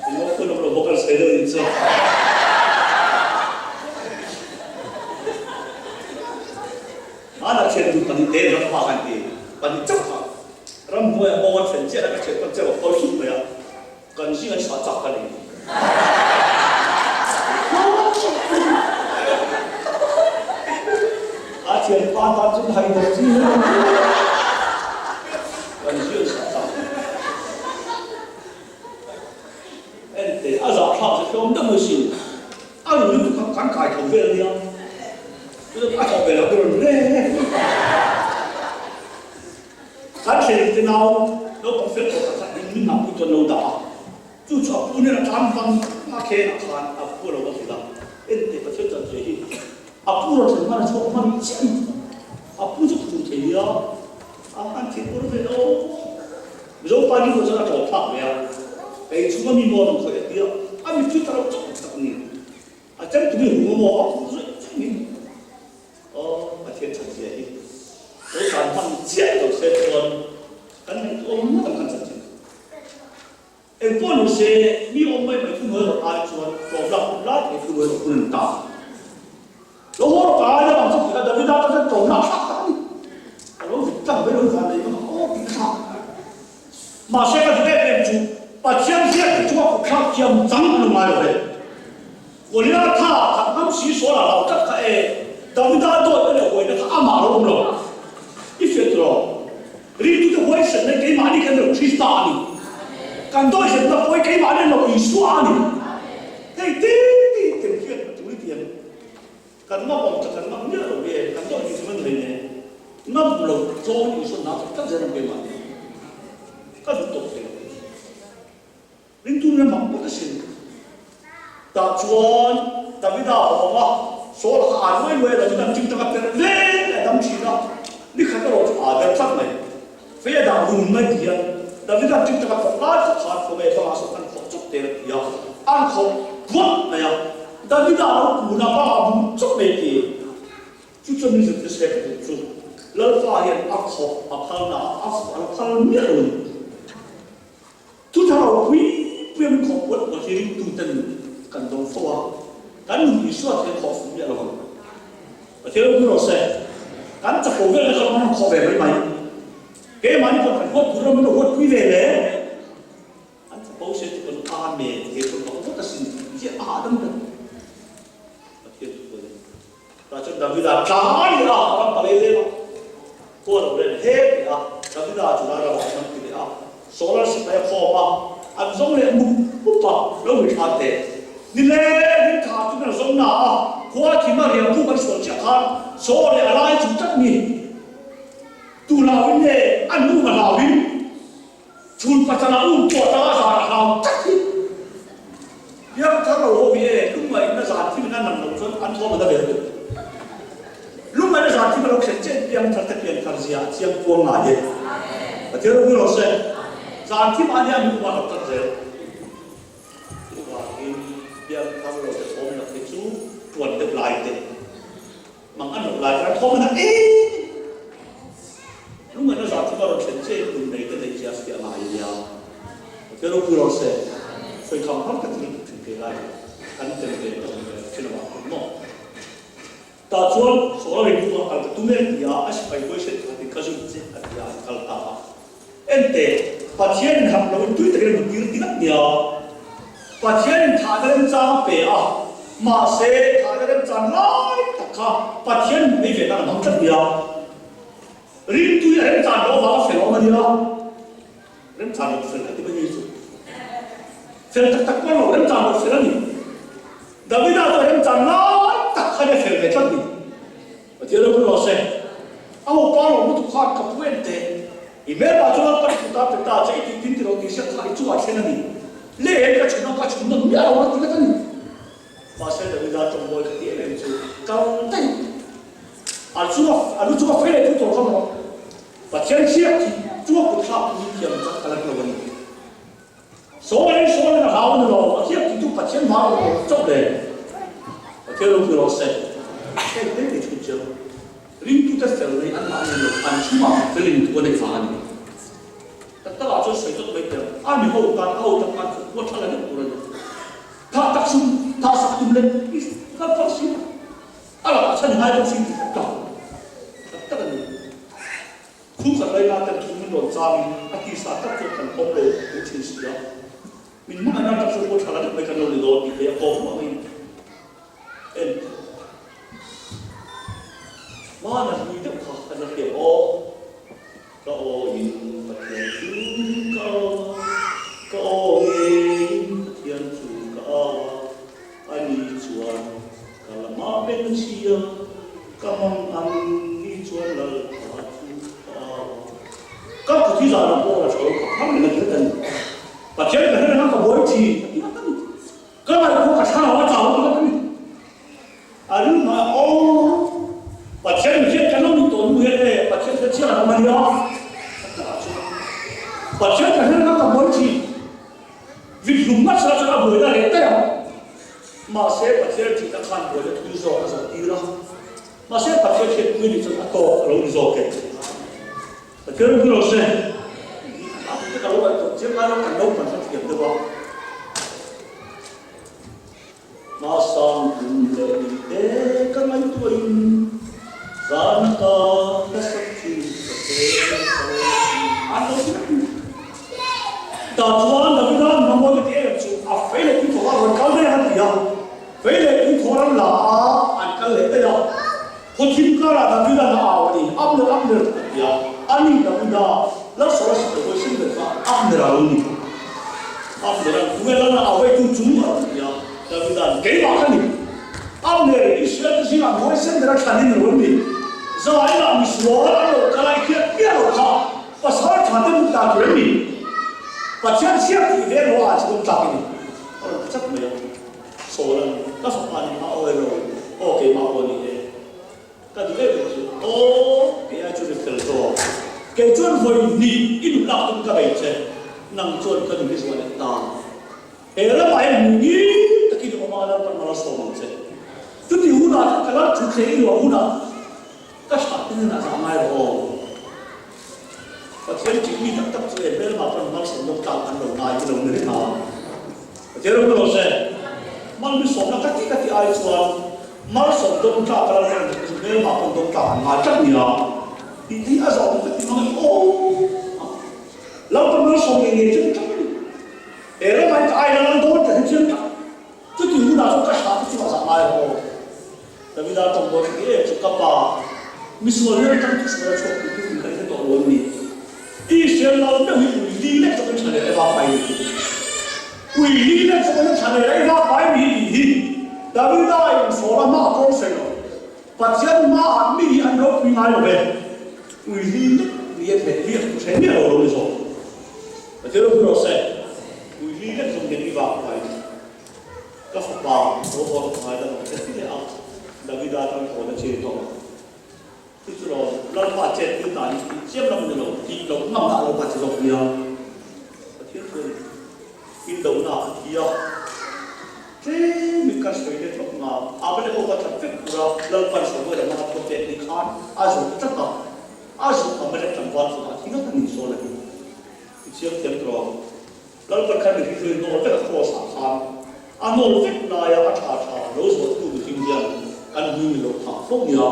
engmaw phun awm lo bawk an sawi deuh nih chu. Hmanah thian duh pahnih te ram hma kan ti, pahnih chauh kha ramhnuaiah pawh an thlen chiah a, ka thian pawn chauh a khawi hlut mai a, kan zing an chhuah chak ka ni. A thian pa tan chuan hai deuh chi hi a ni. Kan zing an chhuah chak. Enteh, a zahthlak che hlawm deuh mai sin. A rawn lutuk kha kan kai tho vel nia. Chuta a thawh ve loh ka rawn reng reng. Kan thlen te nau naupang fel tawh tak kha in min ngahpui chuan lo dah a. Chu chu a pu nen a tlan vang a khen ah khan a pu lo va hrilh a. Enteh Pathian chan che hi a pu rawn thlen hman a chhuak hman chiah a ni. A pu chu ka tum thei nia. A han thil ur ve lo. Mizo pa ni ho chuan a tlawm thlak ve a. Kei chhunga mi maw rawn khawih a tia a mit chu ta lo chauh tak ni. A chem tumi hung a maw a phur zawih zawih in aw Pathian that zia hi lo tlan hman chiah lo se chuan kan ngaihtuah awm ngawt ang kan chanchin. Engpawh ni se mi awm mai mai thuhnuai rawh ai chuan tlawm lak hun lai thei thuhnuai rawh hun an ta. Lo haw rawh ka ai deuh ang chu tih kha Davida tan chuan tlawm lak thlak tak a ni. A lo vit tlang mai lo van nei bawk a aw tih kha. Mahse ka duh em em chu Pathian hian ka chunga kut thlak thiam chang a lo ngai lo ve. Goliatha khat ngam si sual a hlau tlat kha e, Davida dawt a leh huaina kha amah lo awm lo. I hriat tawh. Ringtute huaisenna hi keimahni kan lo Krista a ni. Kan dawihzemna pawh hi keimahni an lo Isua a ni. Hei ti ti tem hian a tul i ti ang. Kan ngam awm tak kan ngam miah lo nge, kan dawih tih chu kan nei nen. Ngam lo tlawn Isua nau tak tak zel ang keimahni. Ka duh tawp thei lo. Ringtu nge mak ngawt asin. Tah chuan Davida a awm a, Saul kha aa luai luai a, Davida'n tingtang a perh vel a dam thin a, ni khat erawh chu aa der tlat mai. Fei a dah run mai ti hian Davida'n tingtang a perh lai tak khan khaw nge bangah sawn an khawh chawp te a ti a, an khawh buat mai a, Davida lo kun a bangah bum chawp mai ti. Chu chuan min zirtir se ka duh chu Lalpa hian a khawh a phalna a phal miah lo a ni. Chu thlarau pui pui a min khawh puat puat hi ringtuten kan dawng fo a, kan nun Isua thei khawh fuh miah lo ang. Pathian ropui rawh se. Kan chapo vel na chuan kan khaw ve mai mai. Keimahni pawh kan huat tur ram in a huat pui ve le. An chapo se chu kan Amen he chuan ka huat asin ziah a hahdam ta. Pathian chu pawh a ni. Tah chuan Davida tlai leh a, a ram palei lem a, khua lo ren hek leh a, Davida chu lai ramah an ti leh a, Solar sipai a khawm a, an zawng leh mup mup a, lo ri thla teh. Ni le, rin tha chu kan zawng na a, khua thim a riang buk an sual chiah khan Saw leh a lai chu tlat ni. Tu hlauin nge an nu nga hlauin Chhun pachana um pawh atanga zan a hlau tlat hi. Biak thar lo ho hi e, lungngaihna zan thim in a nam loh chuan an thawm a na ve lutuk. Lungngaihna zan thim a lo thlen chen piang thar te pian thar zia a chiang kuang ngai e. Pathian ropui rawh se. Zan thim ah nia an um a hlau tlat zel. Chuvangin piang thar lo te thawm nak hi chu tuan deuh lai te. Mang an loh lai khan thawm a na em. Lungngaihna zan thim a rawn thlen che in nun nei te neih zia fiah ngai a nia. Pathian ropui rawh se. Sawi kham har ka ti lutuk thin thei lai kan tel ve ka awm ve thin avang pawn maw. Tah chuan Sawl a rintu a kal ka tum e ti a, a sipai huaisen khatin ka zui che a ti a, an kal ta a. Enteh, Pathianin harh loin tui takin a muttir ti ngat nia. Pathianin thahna remchang a pe a, mahse thahna remchang lai tak kha Pathian mit nei ve tan a hmang tlat nia. Ringtui a remchan loh avanga fel a awm a nia. Remchan loh fel ka ti mai chu. Fel tak tak pawh lo, remchan loh fel a ni. Davida chu a remchan lai tak khan a fel ve tlat ni. Pathian ropui rawh se. A upa lo lutuk khan ka pu en teh. I hmelpa chu Lalpan i kut a pe ta che i tih tin ti lo tih hriat kha i chungah thlen a ni. Le en ka chhun a ka chhun nawn miah lo a ti vek a ni. Mahse Davida tawngbawi ka ti em em chu kal daih. A chunga a lu chunga fei leh thu tawh kha maw Pathian hriat hi chunga kut thlak tu hi thiam tak ka la hre lo a ni. Sawi sawi na hlau ni lo, a thiam ti tu Pathian hma lo awm chauh le. Pathian ropui rawh se. Heng te te chhun chiang ringtute fel nei an mah ni lo, an chhungah fel in thu a neih vang a ni. Tak takah chuan sawi tawt mai teh ang, a mi ho tan a ho tak khan chu khua tha la deuh tur a ni. Tha tak sum, tha sak tum leh i kal phal si lo. A lakah chhan i ngai bawk si tih tak tak a ni. Thu khat laina ten thu min rawn changin a tisa tak chuan kan pawm lo duh thin si a, min hmangaihna tak chu pawh tha la deuh mai kan lo ni dawn tih theih a kawm ruah mai en hmana hlui deuh kha kan la hriat aw. Ka aw in Pathian chu ka aw a, ka aw ngeiin Pathian chu ka au a, ani chuan Ka lamah beng chhia, ka mang ang ni chuan Lalpa chu ka au a. Ka kut hi zanah pawh la tha lo ka phar reng a ti vek a ni. Pathian ka hre reng a ka buai thin a ti vek a ni. Ka ngaihtuah ka thlarau a chau a ti vek a ni. A rilru hmaiah aw Pathian mi hian kan lo ni tawh nu hian e Pathian hre chiang an awm a nia a takah chuan Pathian ka hre reng a ka buai thin. Vithlum ngat sela chuan a buaina reh daih ang. Mahse, Pathian thihna khan buaina thui zawk a zawh tir a. Mahse, Pathian hriatpui nih chuan a tawk a lo ni zawk e. Pathian ropui lo se, a tute ka lo ngaihtuah chiang ngai lo, kan naupan hla thiam deuh a. Hmasang hun leh ni te ka ngaihtuahin zan ka hlasak chu ka hre tho thin. An lo ti vek ni. Tah chuan Davida hmangawt a ti em chu a fei leh tuithaw a rawn kal daih a ti a. Fei leh tuithaw ram la a an kal leh daih a. Khawthim karah Davida na au a ni, Abner, Abner a ti a. Ani Davida Lalsawla sipai hawi sin ber kha Abner a lo ni. Abner an tunge lal na au vei tu chu a rawn ti a. Davida'n, Keimah ka ni. Abner, Israel te zingah mi hawi sen ber a thlan in rawn ni. Zai lah misual an lo kal a i hriat piah lo kha pasal tha te mut dan tur em ni? Pathian chhiat tih ve lo ah chu tlak i ni. A rawn ti chat mai a. Saul an ka fapa ni hma aw elo, aw keimah pawh ni e. Ka duh em em chu, aw kei ai chuan i fel zawk. Kei chuan vawi hnih i duh lak tum ka bei che, nang chuan ka duh i zuah leh ta. He ramah hian hmu ngil takin i awm a, Lalpan mal a sawm ang che. Chuti hunah chuan ka lal thuthleng i luah hunah ka thlah te hnenah zah ngai rawh aw. Pathian tih mi tak tak chu e hmelma pawn malsawm dawk tlak an lo ngai hi lo ni reng a. Pathian ropui rawh se. Mal mi sawmna ka ti ka ti ai chuan malsawm dawk tlak a Lalpan a nih chu. Hmelma pawn dawng tlak an ngai tlat nia. Tih hi a zawh ka ti mang aw. Lalpa malsawm ngei ngei chiang tlat a ni. He ramah hian ka ai lal dawn tih hi chiang tlat. Chuti hunah chuan ka hra te chungah zah ngai rawh aw. Davida tawng dawn thei em chu ka pa, misual hian atang chu sual a chhuak tih chu ka hre tawh lo an ni. Israel lal meuh hi ui li lek zawk in tha leh eva pai ni. Ui li lek zawk in tha leh eva pai ni tih hi Davida in Saula hma a kawng sawi lo. Pathian hma ah mi hi an ropui ngai lo ve. Ui li lek ni a theh liak tu hre miah lo lo ni zawk. Pathian ropui rawh se. Ui li lek zawk in eva pai ni. Ka fapa lo haw ka ngai dang che ti leh a, Davida chuan haw na che tawh a. Chu chu lo Lalpa chet thil dan hi tih chiam lam a ni lo, tih loh ngam dah Lalpa che zawk nia. Pathian chuan indona a thi a, tlem in kan sawi let lawk nga, Abele ho ka that vek tura Lalpan Samuel a hmanga thu pek ni khan a zawh tlat a, a zawh Amalek tlangval chungah a thi ngat a ni Saul a hi. I chiang thiam tawh ang. Lalpa khan mihring chu nawl vek a cross ah khan a nawl vek laia a tha tha lo zawh tu mihring hian an hui ni lo phah fo nia.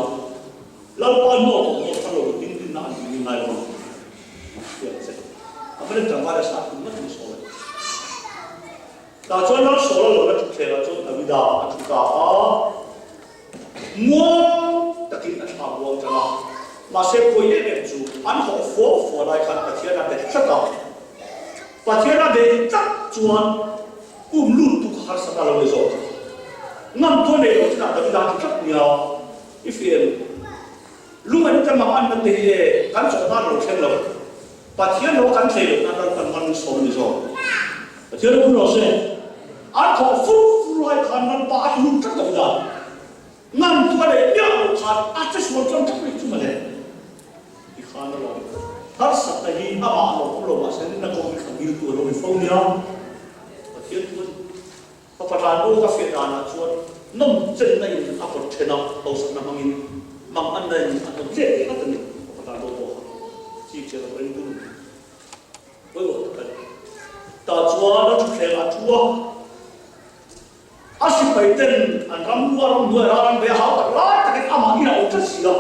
Lalpa nawl tawh nawl khan lo mihring rinna an hui ngai lo ang tih ang che. A hmel tlangval a sat tum ngat ni sawi. Tah chuan Lal Saul a lawna thutthleng ah chuan Davida a thu ta a. Muang takin a thla muang tan a, mahse pawi em em chu an hawh fua fua lai khan Pathian a bet tlat a. Pathian a bet tlat chuan um lut tu kha harsat a lo ni zawk. Ngam tuah nei lo chinah Davida a ti tlat nia, I fiam lung an te mang an na te hi e kan chawh nan lo thleng lo. Pathian lo kan thlei loh nan Lalpan man sawm a ni zawk. Pathian ropui rawh se. An thawh fur fur lai khan Lalpa a ti lut tlat lo dan. Ngam tu a neih miah loh khan a che sual tan tlat mai chu mawle. Ti khan a lawm. Harsatna hi amah lo awm lo mahse nuna kawng hi thla dil tu a lo ni fo nia. Pathian thu a ni. Fapa tan aw ka fiah danah chuan nawm chenna in a kawt then a, hausakna hmangin mang anna in a hnawt let leh ngat a ni. Fapa tan aw pawh kha chip chiah lo ring tum pawimawh tak a ni. Tah chuan a thutthleng ah thu a, a sipai ten an ram lua ram hnuai ral an bei a hau tak lai takin amah in a awm tlat si a.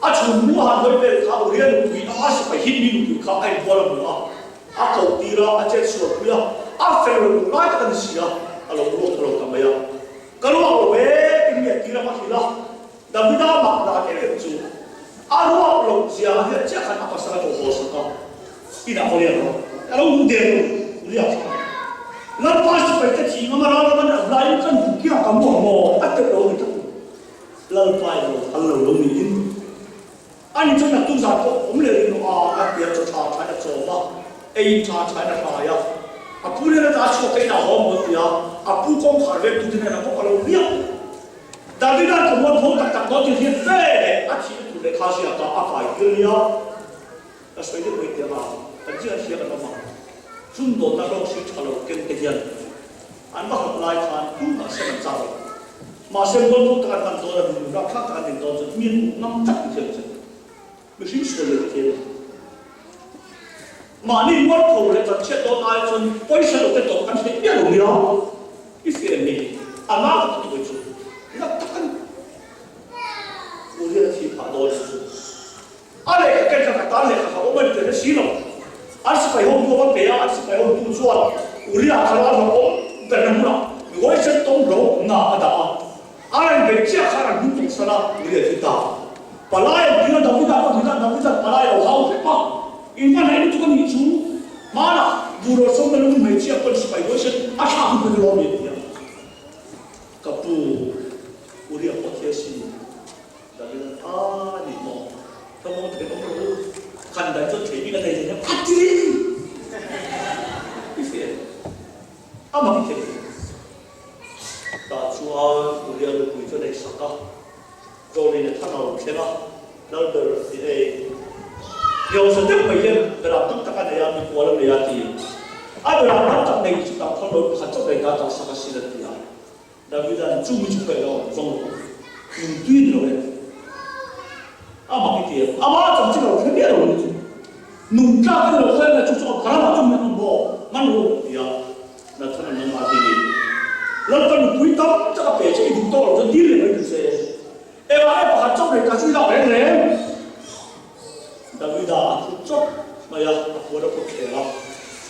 A chhun mu a han hawi vel kha Uria nupui a sipai hit mi nupui kha a inbual a hmu a. A koh tir a, a chet sual pui a, a fel lo duh lai tak a ni si a, a lo ruak lo ta mai a. Ka ruak lo e, tin mi a tir a va hrilh a, Davida mak dan em em chu a ruak loh zia a hriat chiah khan a pasal a ko haw sak a, inah va riak rawh, a lo duh der lo, riak kha. Lalpa sipai te thih ngam a ral ram a nih laiin kan duh kiang ka mu ang maw? A teuh lo a ni tlat. Lalpa in lo phal lo lo niin. Ani chuan naktuk zan pawh awm leh ring rawh a, a ti a, chaw tha thain a chawm a, ei tha thain a hlai a. A pu nen ata a chhuak keiin a haw maw ti a, a pu kawngkhar vel tute nen a bawk a lo riak lo. Davida'n ka mual tho tak tak dawn tih hriat ve leh a thihna tur lehkha ziakah a kai tir nia. Ka sawi deuh mai teh ang, kan chiah hria kan awm ang. Sumdawnna hlawk si tha lo ken te hian an va hawp lai khan tumah sem an chak lo. Mahse mualpho tak an hman dawn a, nunnu rapthlak tak an din dawn chuan mi an uk ngam tlat ti thiam che. Mihring sual leh ti thiam a. Mahni mualpho leh kan chhiat dawn ai chuan pawisa lo te tawp kan theih miah lo nia. I fiah em hi? A na ka ti tu chu nat tak a ni. Uriah a thih phah dawn chu. A lehkha ken kha ka tan lehkha kha awm a ni teh hre si lo. An sipai ho tu a va pe a, an sipai ho tu chuan Uria kha ral hlauh awm berna hmunah mi huaisen tawng ro na a dah a. A rawn beih chiah khan an hnung tawh san a, Uria thi ta. Palai an tir a, Davida pawh hrilh a, Davida palai a lo hau hrep a. In va hnaih lutuk a nih chu, hmanah Buro sawmna lung hmeichhia pawn sipai huaisen a thlak hun pawh ni lawm i a ti a. Ka pu, Uria pawh thi a sin. David a ni maw? Ka mawng thei awm lo u. Kan dai chuan thei bik a nei thei hian a ti i hria em? A mak i thei thei. Tah chuan Uria nupui chu a nei sak a, Zawlin a thlan a rawn thleng a, Lalber a ti ei. Hausa deuh mai hian beram tam tak a nei a, mikual a nei a ti. A beram tam tak nei chu tam phal lo pakhat chauh nei ta tak sak a sin a ti a. Davida'n chu mi chu ka ilo zawng lo, min tui ni lo e. A mak i ti em? Amah chanchin a lo hre miah lo ni chu. Nung tlak a ni lo khawi nge chu chu a ramah chu min an awm maw? Man ru a ti a. Nathan an nangmah ti ni. Lalpa nupui tam tak a pe che i duh tawk lo chuan dil leh mai duh se. Engah nge pakhat chauh nei ka zui lak reng reng? Davida a thu chawp mai a, a puan a pawt thleng a,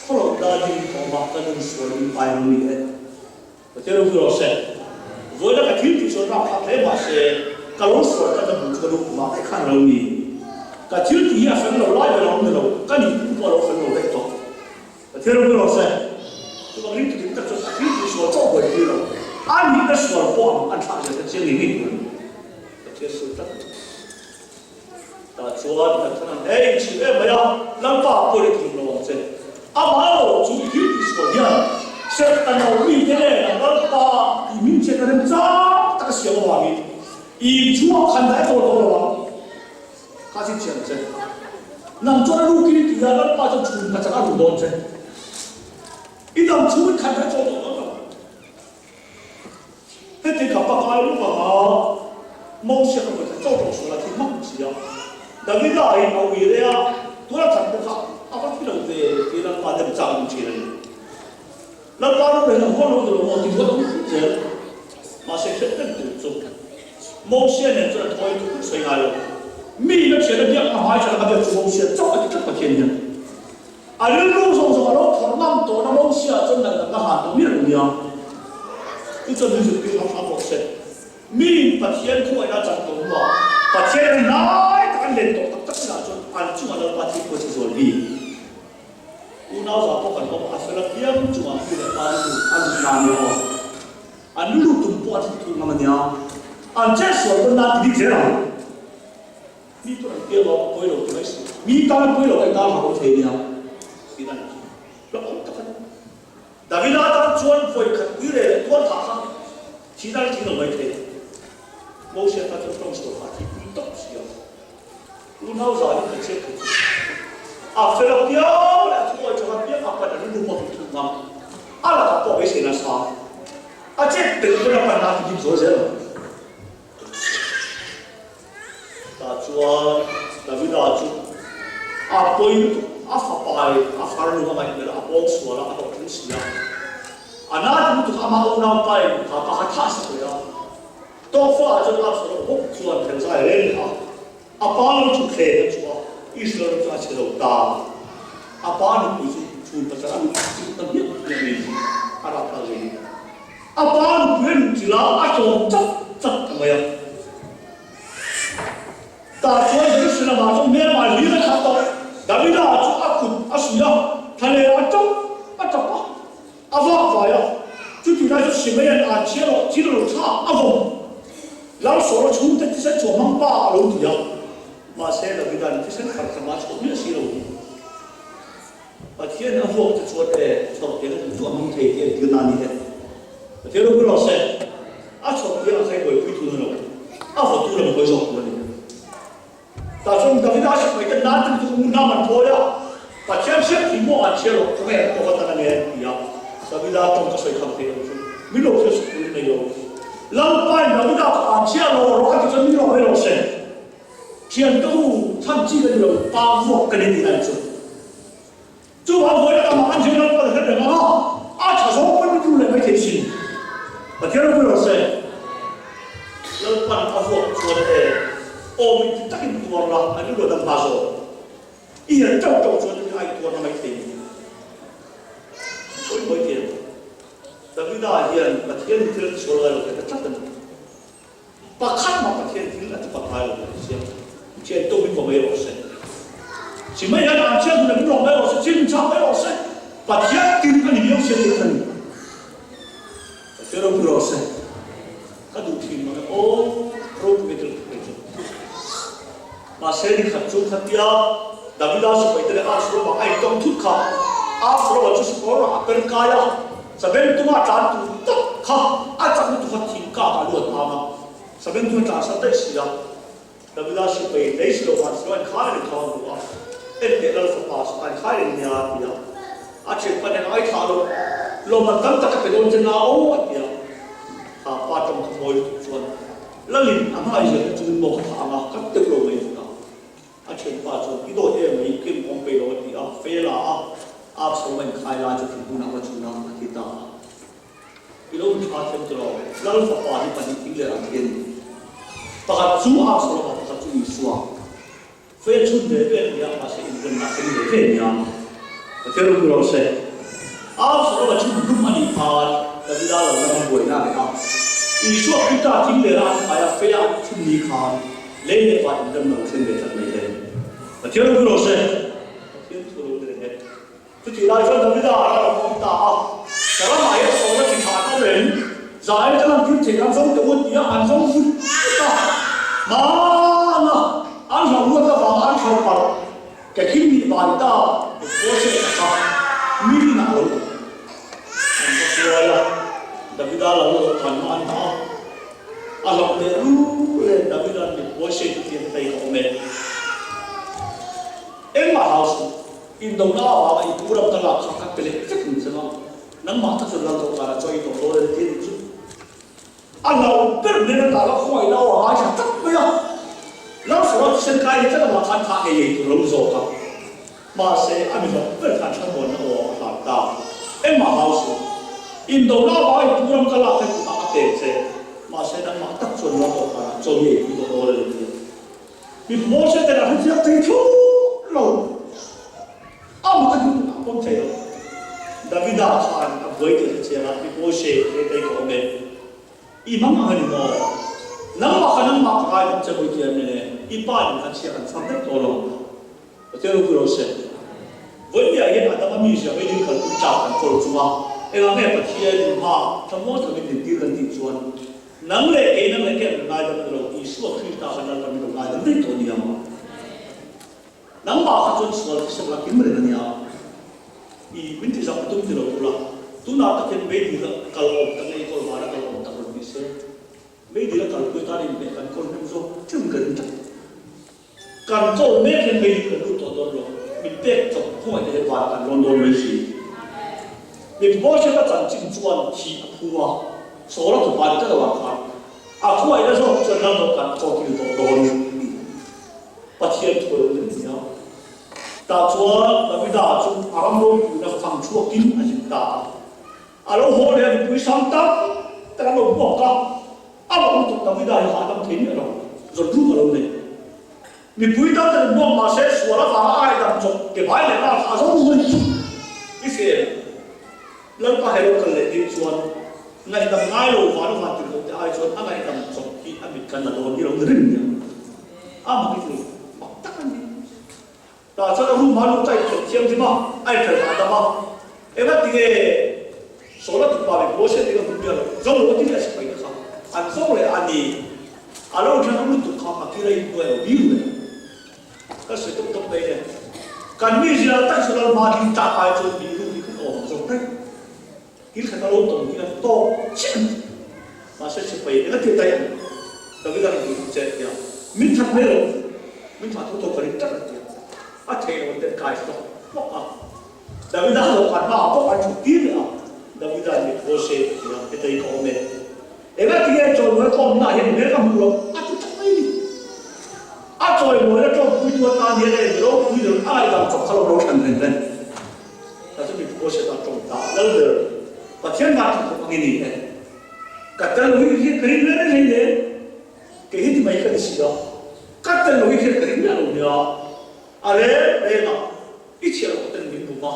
Khawloh da ding awm a, ka nun sual in pai ang ni e. Pathian ropui rawh se. Vawiina ka thil tih chuan rap thlak hle mah se, ka lo sual tlat a hmuh chu ka duh kumah daih khan a lo ni. Ka thil tih hi a fel lo lai ber a awm ni lo, ka nih tum pawh a lo fel lo daih tawh. Pathian ropui rawh se. Chuvang ring tu dik tak chuan a thil tih sual chauh buai pui lo, a nihna sual pawh ang an thlah zel kha chiang ngei ngei tur a ni. Pathian sual tlat a ni. Tah chuan Nathana'n, Hei, inchhir em mai a, Lalpa pawh i thum lo ang che. Amah lo chu i thil tih sual hian Serhtan lo mite nen a Lalpa tih min chhiat a rem chang tak a siam avangin i inchhuak khan daih tawh tawh lo ang. Kha chhin chhiat ang che. Nang chuan a rukin i ti a, Lalpa chuan chhun ka chak a ruh dawn che. I dam chhungin khan daih tawh tawh dawn lo. Heti ka pakai lup anga Moses a vawi khat chauh tawng sual a thi hmak si a. Davida in a ui reh a, tuna that pawh kha a va thi lo ve tih Lalpa dem chak an thin a ni. Lalpa ro reng a hual lo ni lo maw ti huat awm thut zel. Mahse hriat reng tur chu Mosia nen chuan a thawi thut sawi ngai lo. Mi in a thian a biak a hmai than a biak chu Mosia chauh a ti tlat Pathian hian. A rilru zawng zawng a lo phawrh ngam tawhna Mosia chuan ngaihdan a han tawh miah lo nia. Chu chuan min zirtir hram hram rawh se. Miin Pathian khawngaihna a chan tawh hnuah Pathian a hnai tak an len tawh tak tak chinah chuan an chungah Lalpa thil pawh a che zual bik. Unau za pawh kan awm a, a fel apiang chungah nu leh pa rilru a lut na nia aw. An rilru tum pawh a thil thur ngam a nia. An chetsual pawn nan ti bik zel ang. Mi tur an piang lo, a pawi lo ti mai si. Mi tan a pawi lo, hei tan har awm thei nia tih a ni. Hlauhawm tak a ni. Davida tan chuan vawi khat pui reh leh tual thah kha thihna a thing lo mai thei. Moses tan chuan tawng sual kha a thih pui tawp si a. Unau zanin ka chhiat thei chu. A fel a piang leh a thuawi tha piang a pan a rilru pawh a thut ngam. A lakah pawh beiseina a sang. A chet belh pawn a pan a ti dim zual zel ang. Tah chuan Davida chu a pawi lutuk, a fapai a farnu a ngaih hmel a, a pawng sual a, a hlawhtling si a. A na ti lutuk a, amah unaupain kha pakhat thah sak leh a. Tawkfa ah chuan Absalom bawk chuan thlengzai reng leh a, a pa lo chu thleng a chhuah a, Israel ram chu a che lo ta. A pa nupui chu chhun pasal a nuih chilh ta hmiah hmiah mai hi a rap ta zui. A pa nupui a nuih chilh a, a tlawm chap chap ta mai a. Tah chuan Jerusalem ah chuan hmelma hlir a khat tawh. Davida chu a kut a suih a, thla leh a tap a tap a, a vak vai a. Chutih lai chuan Simeian an chhiar loh thil lo thlak a vawm. Lal Saula chhungte thisen chhuah hmang pa a lo ti a. Mahse Davida'n thisen khat khat mah chhuah miah si lo hi. Pathian a vuak te chuan e, chhawrh piang a duh duh a hmang thei tih a tir na a ni e. Pathian ropui rawh se, a chhawrh piang a khai buaipui thun a lo, a vawtu lam hawi zawk tur a ni. Tah chuan Davida a hriat mai ten nan ten chu ngun nam an thawi a, Pathian hriat thih maw an chhiar loh kha nge an kawk atan a nge an ti a. Davida tawng ka sawi kham thei lo chu min lo hriat sak turin nei lo. Lalpain Davida kha an chhiar lo rawh a ti chuan min lo hawi rawh se. Thian ka u chhan chi ka ni lo, pa vuak ka ni tih lai chu. Chuvang vawi laka mah an zir lam pawh hre reng ang a, a tha zawng pawn min ru leh mai thei sin. Pathian ropui rawh se. Lalpan a vuak chuan e, aw min ti takin tuar la, an rilru a dam hma zawk. I hian teuh teuh chuan i ai tuar na mai thei ni. Sawi mawi thei ang. Davida hian Pathian thil a tisual ngai lo thei ta tlat a ni. Pakhat mah Pathian thil a ti pak ngai lo tih a chiang. Thian tawk in va mai rawh se. Si mai hian an thian hun in rawh mai rawh se, chin chak mai rawh se. Pathian tir a ni miau sia tih a ni. Pathian ropui rawh se. Ka duh thin mang e aw, ropui tel thuk mai chu. Mahse ni khat chu khatia Davida sipai te leh Absalom-a a intawng thut kha, Absalom-a chu sakawr a per kai a, Saben tuma tlan tur tak kha a chak lutuk kha thing kak a luat ang a, Saben tuma tlan san daih si a, Davida sipai lei si lo Absalom-a inkhai reng kha a hmu a, En teh lal fapa chu a inkhai reng nia a ti a, a thianpa nen a ngaithla lo, lawmman tam tak a pe dawn che nau a ti a, kha pa tawng kha mawi lutuk chuan Lalin a hmai zel kha chu min maw ka thah ang a, ka teuh lo mai vek a. A thianpa chuan, I dawt em mai, kim awm peih lo a ti a, Fela a Absalom a inkhai lai chu thinhmun a va chhun a, a ti ta a. I lo intha thiam tawh lo, Lal fapa hi pahnih thing leh ang hian. Pakhat chu Absaloma, pakhat chu Isua. Fail chhun ve ve nia, mahse inremna a thleng ve ve nia. Pathian ropui rawh se. Absaloma chhun hlum a nih khan Davida lo lama buaina a nei a. Isua Krista thing lera an khai a, feia an chhun ni khan lei leh van inremna lo thleng ve tlat mai le. Pathian ropui rawh se. Pathian thu lo ni reng e. Chutih lai chuan Davida a lo awm ta a, Ka ramah hian sawmna chi tha an awm em? Zai ka lan tir thei an zawng teh u tia an zawng vut vut a. Hmana an hlauh luat avanga an thlawh palh ke thil nih bai ta Mephibosheth a kha mi inah a lo awm. An va hruai a, Davida lo lo khan hma an dah a. A hlauh leh lu leh Davida'n Mephibosheth hian hei ka awm e. Engmah hau suh. Indona avanga i pu ram ka lak kha ka pe leh vek ang che ma, nangmah kha chuan lal dawhkanah chaw i tawh dawn a ni tih a nih chu. A lo ber nen a tah la khawngaihna aw a ngaithla tlat mai a, Lal Saruat thisen kai ni tlat avang khan thah ngei ngei tur lo zawk a, mahse a mi hlawh ber khan thlamuanna aw a hlan ta. Engmah hau suh. Indona avanga i pu ram ka lak kha i kutah ka pek che, mahse nangmah tak chuan lal dawhkanah chaw i ei pui tawh dawn a ni tih a. Mi Mose ten a hrechiang thei thut lo. Amah a duh a pawm thei lo. Davida khan a buai tih a hrechiang a, Mi Mose he tei ka awm e. I hmang ang a ni maw? Nangmah kha nangmah ka ngaidam che mawi tih an nen e. I pa nen khan chhiah kan chhar vek tawh lo. Pathian ropui rawh se. Vawinia hian Adama mizia meidil kalpui tlak kan kawl chunga engah nge Pathian in hma thlamuang takin min tir kan tih chuan Nang leh kei nang leh kei an ngaidam a ni lo, Isua Krista khan Lalpa min lo ngaidam daih tawh a nia. Nangmah kha chuan sual thisen la kim reng a nia. I min ti zak tum ti lo ula, tunah tak hian meidil a kal awm tak leh i kawl vana kal awm tak rawn ni se, meidil a kalpui tan inhmeh kan kawl hnem zawk ṭeuh ka ring tlat. Kan kawl mek hian meidil kan lut tawh dawn lo, min pek chawp khawngaih te hian van kan rawn dawn mai si. Mephibosheth-a chanchin chuan thih a phu a, Saul-a tupa ni tlat avang khan a khawngaihna zawk chuan ram lo kan chawkil tawh dawn a ni. Pathian thu lo ring nia. Tah chuan Davida chu a ram ropuina fang chhuakin a zin ta a. A lo haw leh a mipui sang tak tak an lo buak a, a mak lutuk Davida hi hahdam thei miah lo, zawn ruk a lo nei. Mipui tam tak in buak mah se sual avanga a ngaidam chawp ke vai leh ral kha a zo mai chu i fel. Lalpa he lo kal leh ding chuan ngaihdam ngai lo van a van tirh loh te ai chuan a ngaihdam chawp hi a mit kan la dawn hi lo ni ring nia. A mak i ti lo, mak tak a ni. Tah chuan a room ah lut a inkhelh thianghlim a, a inkhelh hahdam a. Engati nge Saul a tupa leh Moses eng a hmu miah lo, zo lo a ti leh a sipai te kha an zo leh a ni. A lo inthlan lutuk kha a kir a inhnuai lo biru leh. Ka sawi tawp tawp mai le. Kan mi zia tak chu lal hma ding tak ai chuan biru hi kan awm zawk daih. Thil khat a lo tawng hi a tawk chiah a ni. Mahse sipai eng a ti daih ang? Davida rawn duh che a ti a. Min that mai lo, min thah tho tho ka ring tlat a ti a. A theih loh ten kai hlawk hlawk a. Davida lo khan hmaah pawh an thut tir leh a. Davida mit haw se a ti a, hetei ka awm e. Eng a ti nge chawimawi ka awmnaah hian hmel ka hmuh loh a ti tlat mai a ni. A chawimawina ṭawmpuitu atan hian a inropui lo a ngaihdam chawp kha lo ro thlan reng reng. Kha chu mi Moses a tawng ta lal ber Pathian van thawk thawk ang i ni e. Ka tel lo hi hian ka ring reng reng hle. Kei hi ti mai ka ni si a. Ka tel lo hi hian ka ring miah lo nia. A reng reng a, i chhiah loh ten min bum a.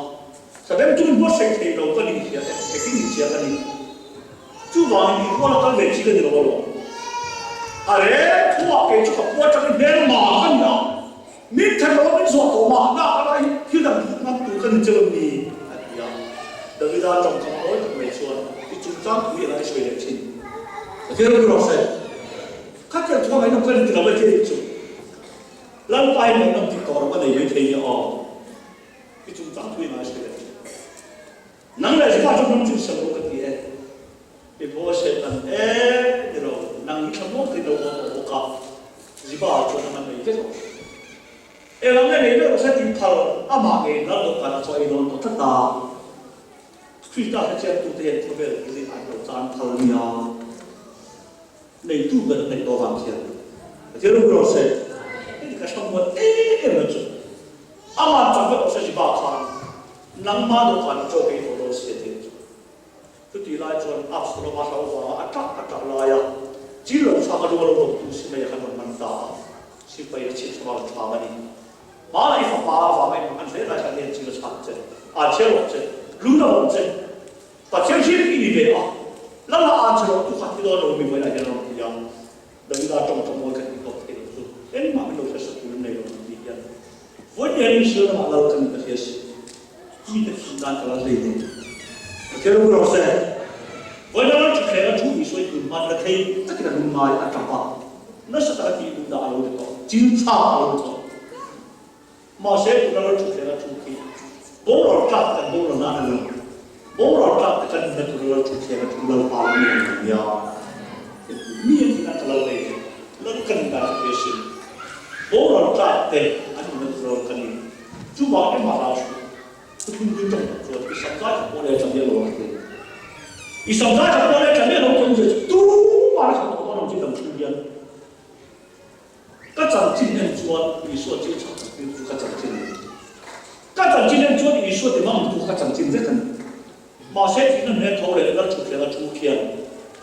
Savem chu min buatsaih thei lo ka nih hria e, engtin ni chiah ka ni. Chuvangin i rual a kal ve chi ka ni lo alawm. A reng thuah kei chu ka pua atangin hmelma ka ni a. Min that lo a min zawh tawh mah na ka lai thil dang phut ngam tur ka ni che lo ni? a ti a. Davida tawngkam a awi tak mai chuan i chungchang thu hi a lai sawi leh thin. Pathian ropui rawh se. Khatiang thu a ngaihnawm ka ni ti lo e tia chu Lalpa hi ngaihnawm tih tawh rawh ka nei mai thei nia aw. I chungchang thu hi a lai sawi leh thin. Nang leh Ziba chu hnam chu sem rawh ka ti e. I phaw se tan e ni lo, nang hi thlamuang takin lo haw tawh bawk a, Ziba chuan a man nei vek ang. Eng ang nge nei vek rawh se tih phal amah ngei lal dawhkan a chaw ei dawn tawh tlat a. Krista hrechiangtute hian khawvel thil hi an lo tan phal nia. Neitu ber an neih tawh avang khian Pathian ropui rawh se. Heti ka thlamuan em em na chu aman chang vek rawh se Ziba khan nangmah dawhkan a chaw ei tawh dawn si a ti ang chu. Chutih lai chuan Absalom-a hlauh vanga a ṭah a ṭah lai a. Chil lo chhak a lu a lo dawmtu sipai a khan rawn man ta a, sipai a chhip chham a rawn thlam a ni. Hmana i fapa avanga i hmang hle lai khan hian chil a chhak che, a chhe rawh che, lun a rawh che. Pathian hrim i ni ve a, lala an chhe rawh tu kha thi dawn lo mi vawiinah hian a rawn ti a. Davida tawng tawng mawi kha ti tawp thei lo chu engmah min lo hre sak turin nei lo ang tih hian vawiin hian Israel ramah lal ka ni ka hria si. Mite thin tan ka lal hlei nei. Pathian ropui rawh se. Vawiin a lal thutthleng a thu Isua i tun hman la thei takin a lung ngai a tap a, nasa taka tih duh dah a lo ni tawh, chil chhak a lo ni tawh. Mahse tuna lal thutthleng a thu khi boral tlak kan boral nan a ni lo. Boral tlak te kan inna tura lal thutthleng a thu lal pa lo ni ang nia. Mi an tih nan ka lal nei e, lal kan indan ka hria sin. Boral tlak te an inna tura lal ka ni. Chuvang engmah hlau suh. Thuthlung hlui tawng tak chuan i samzai kha pawh leh tla miah lo ang a ti. I samzai kha pawh leh tla miah lo ang tih chu tumah a tha tawh dawn ang chi dam chhung hian. Ka chanchin en chuan Isua chil chhak tak tir chu ka chanchin a ni. Ka chanchin en chuan Isua ti mang tu kha ka chanchin vek a ni. Mahse thihna hnen tho leh lal thutthleng a thu khian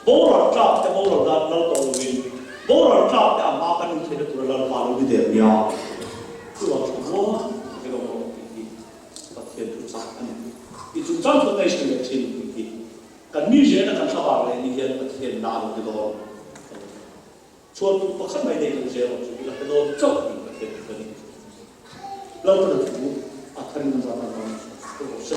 boral tlak te boral dan lal tawh lovin boral tlak te a hma ka nu theihna tura lal pa lo ni der nia. Chuvang chu muang takin awm rawh tih hi Pathian thu chak a ni. I chungchang chu ngaihsel leh thin tih hi kan mi zena kan thlabar leh ni hian Pathian na a lo ti dawn. Chhuan tur pakhat mai nei lo zel awm chu i la hre dawn chauh tih Pathian thu a ni. Laltana thu a tharin an zat an ram rawh se.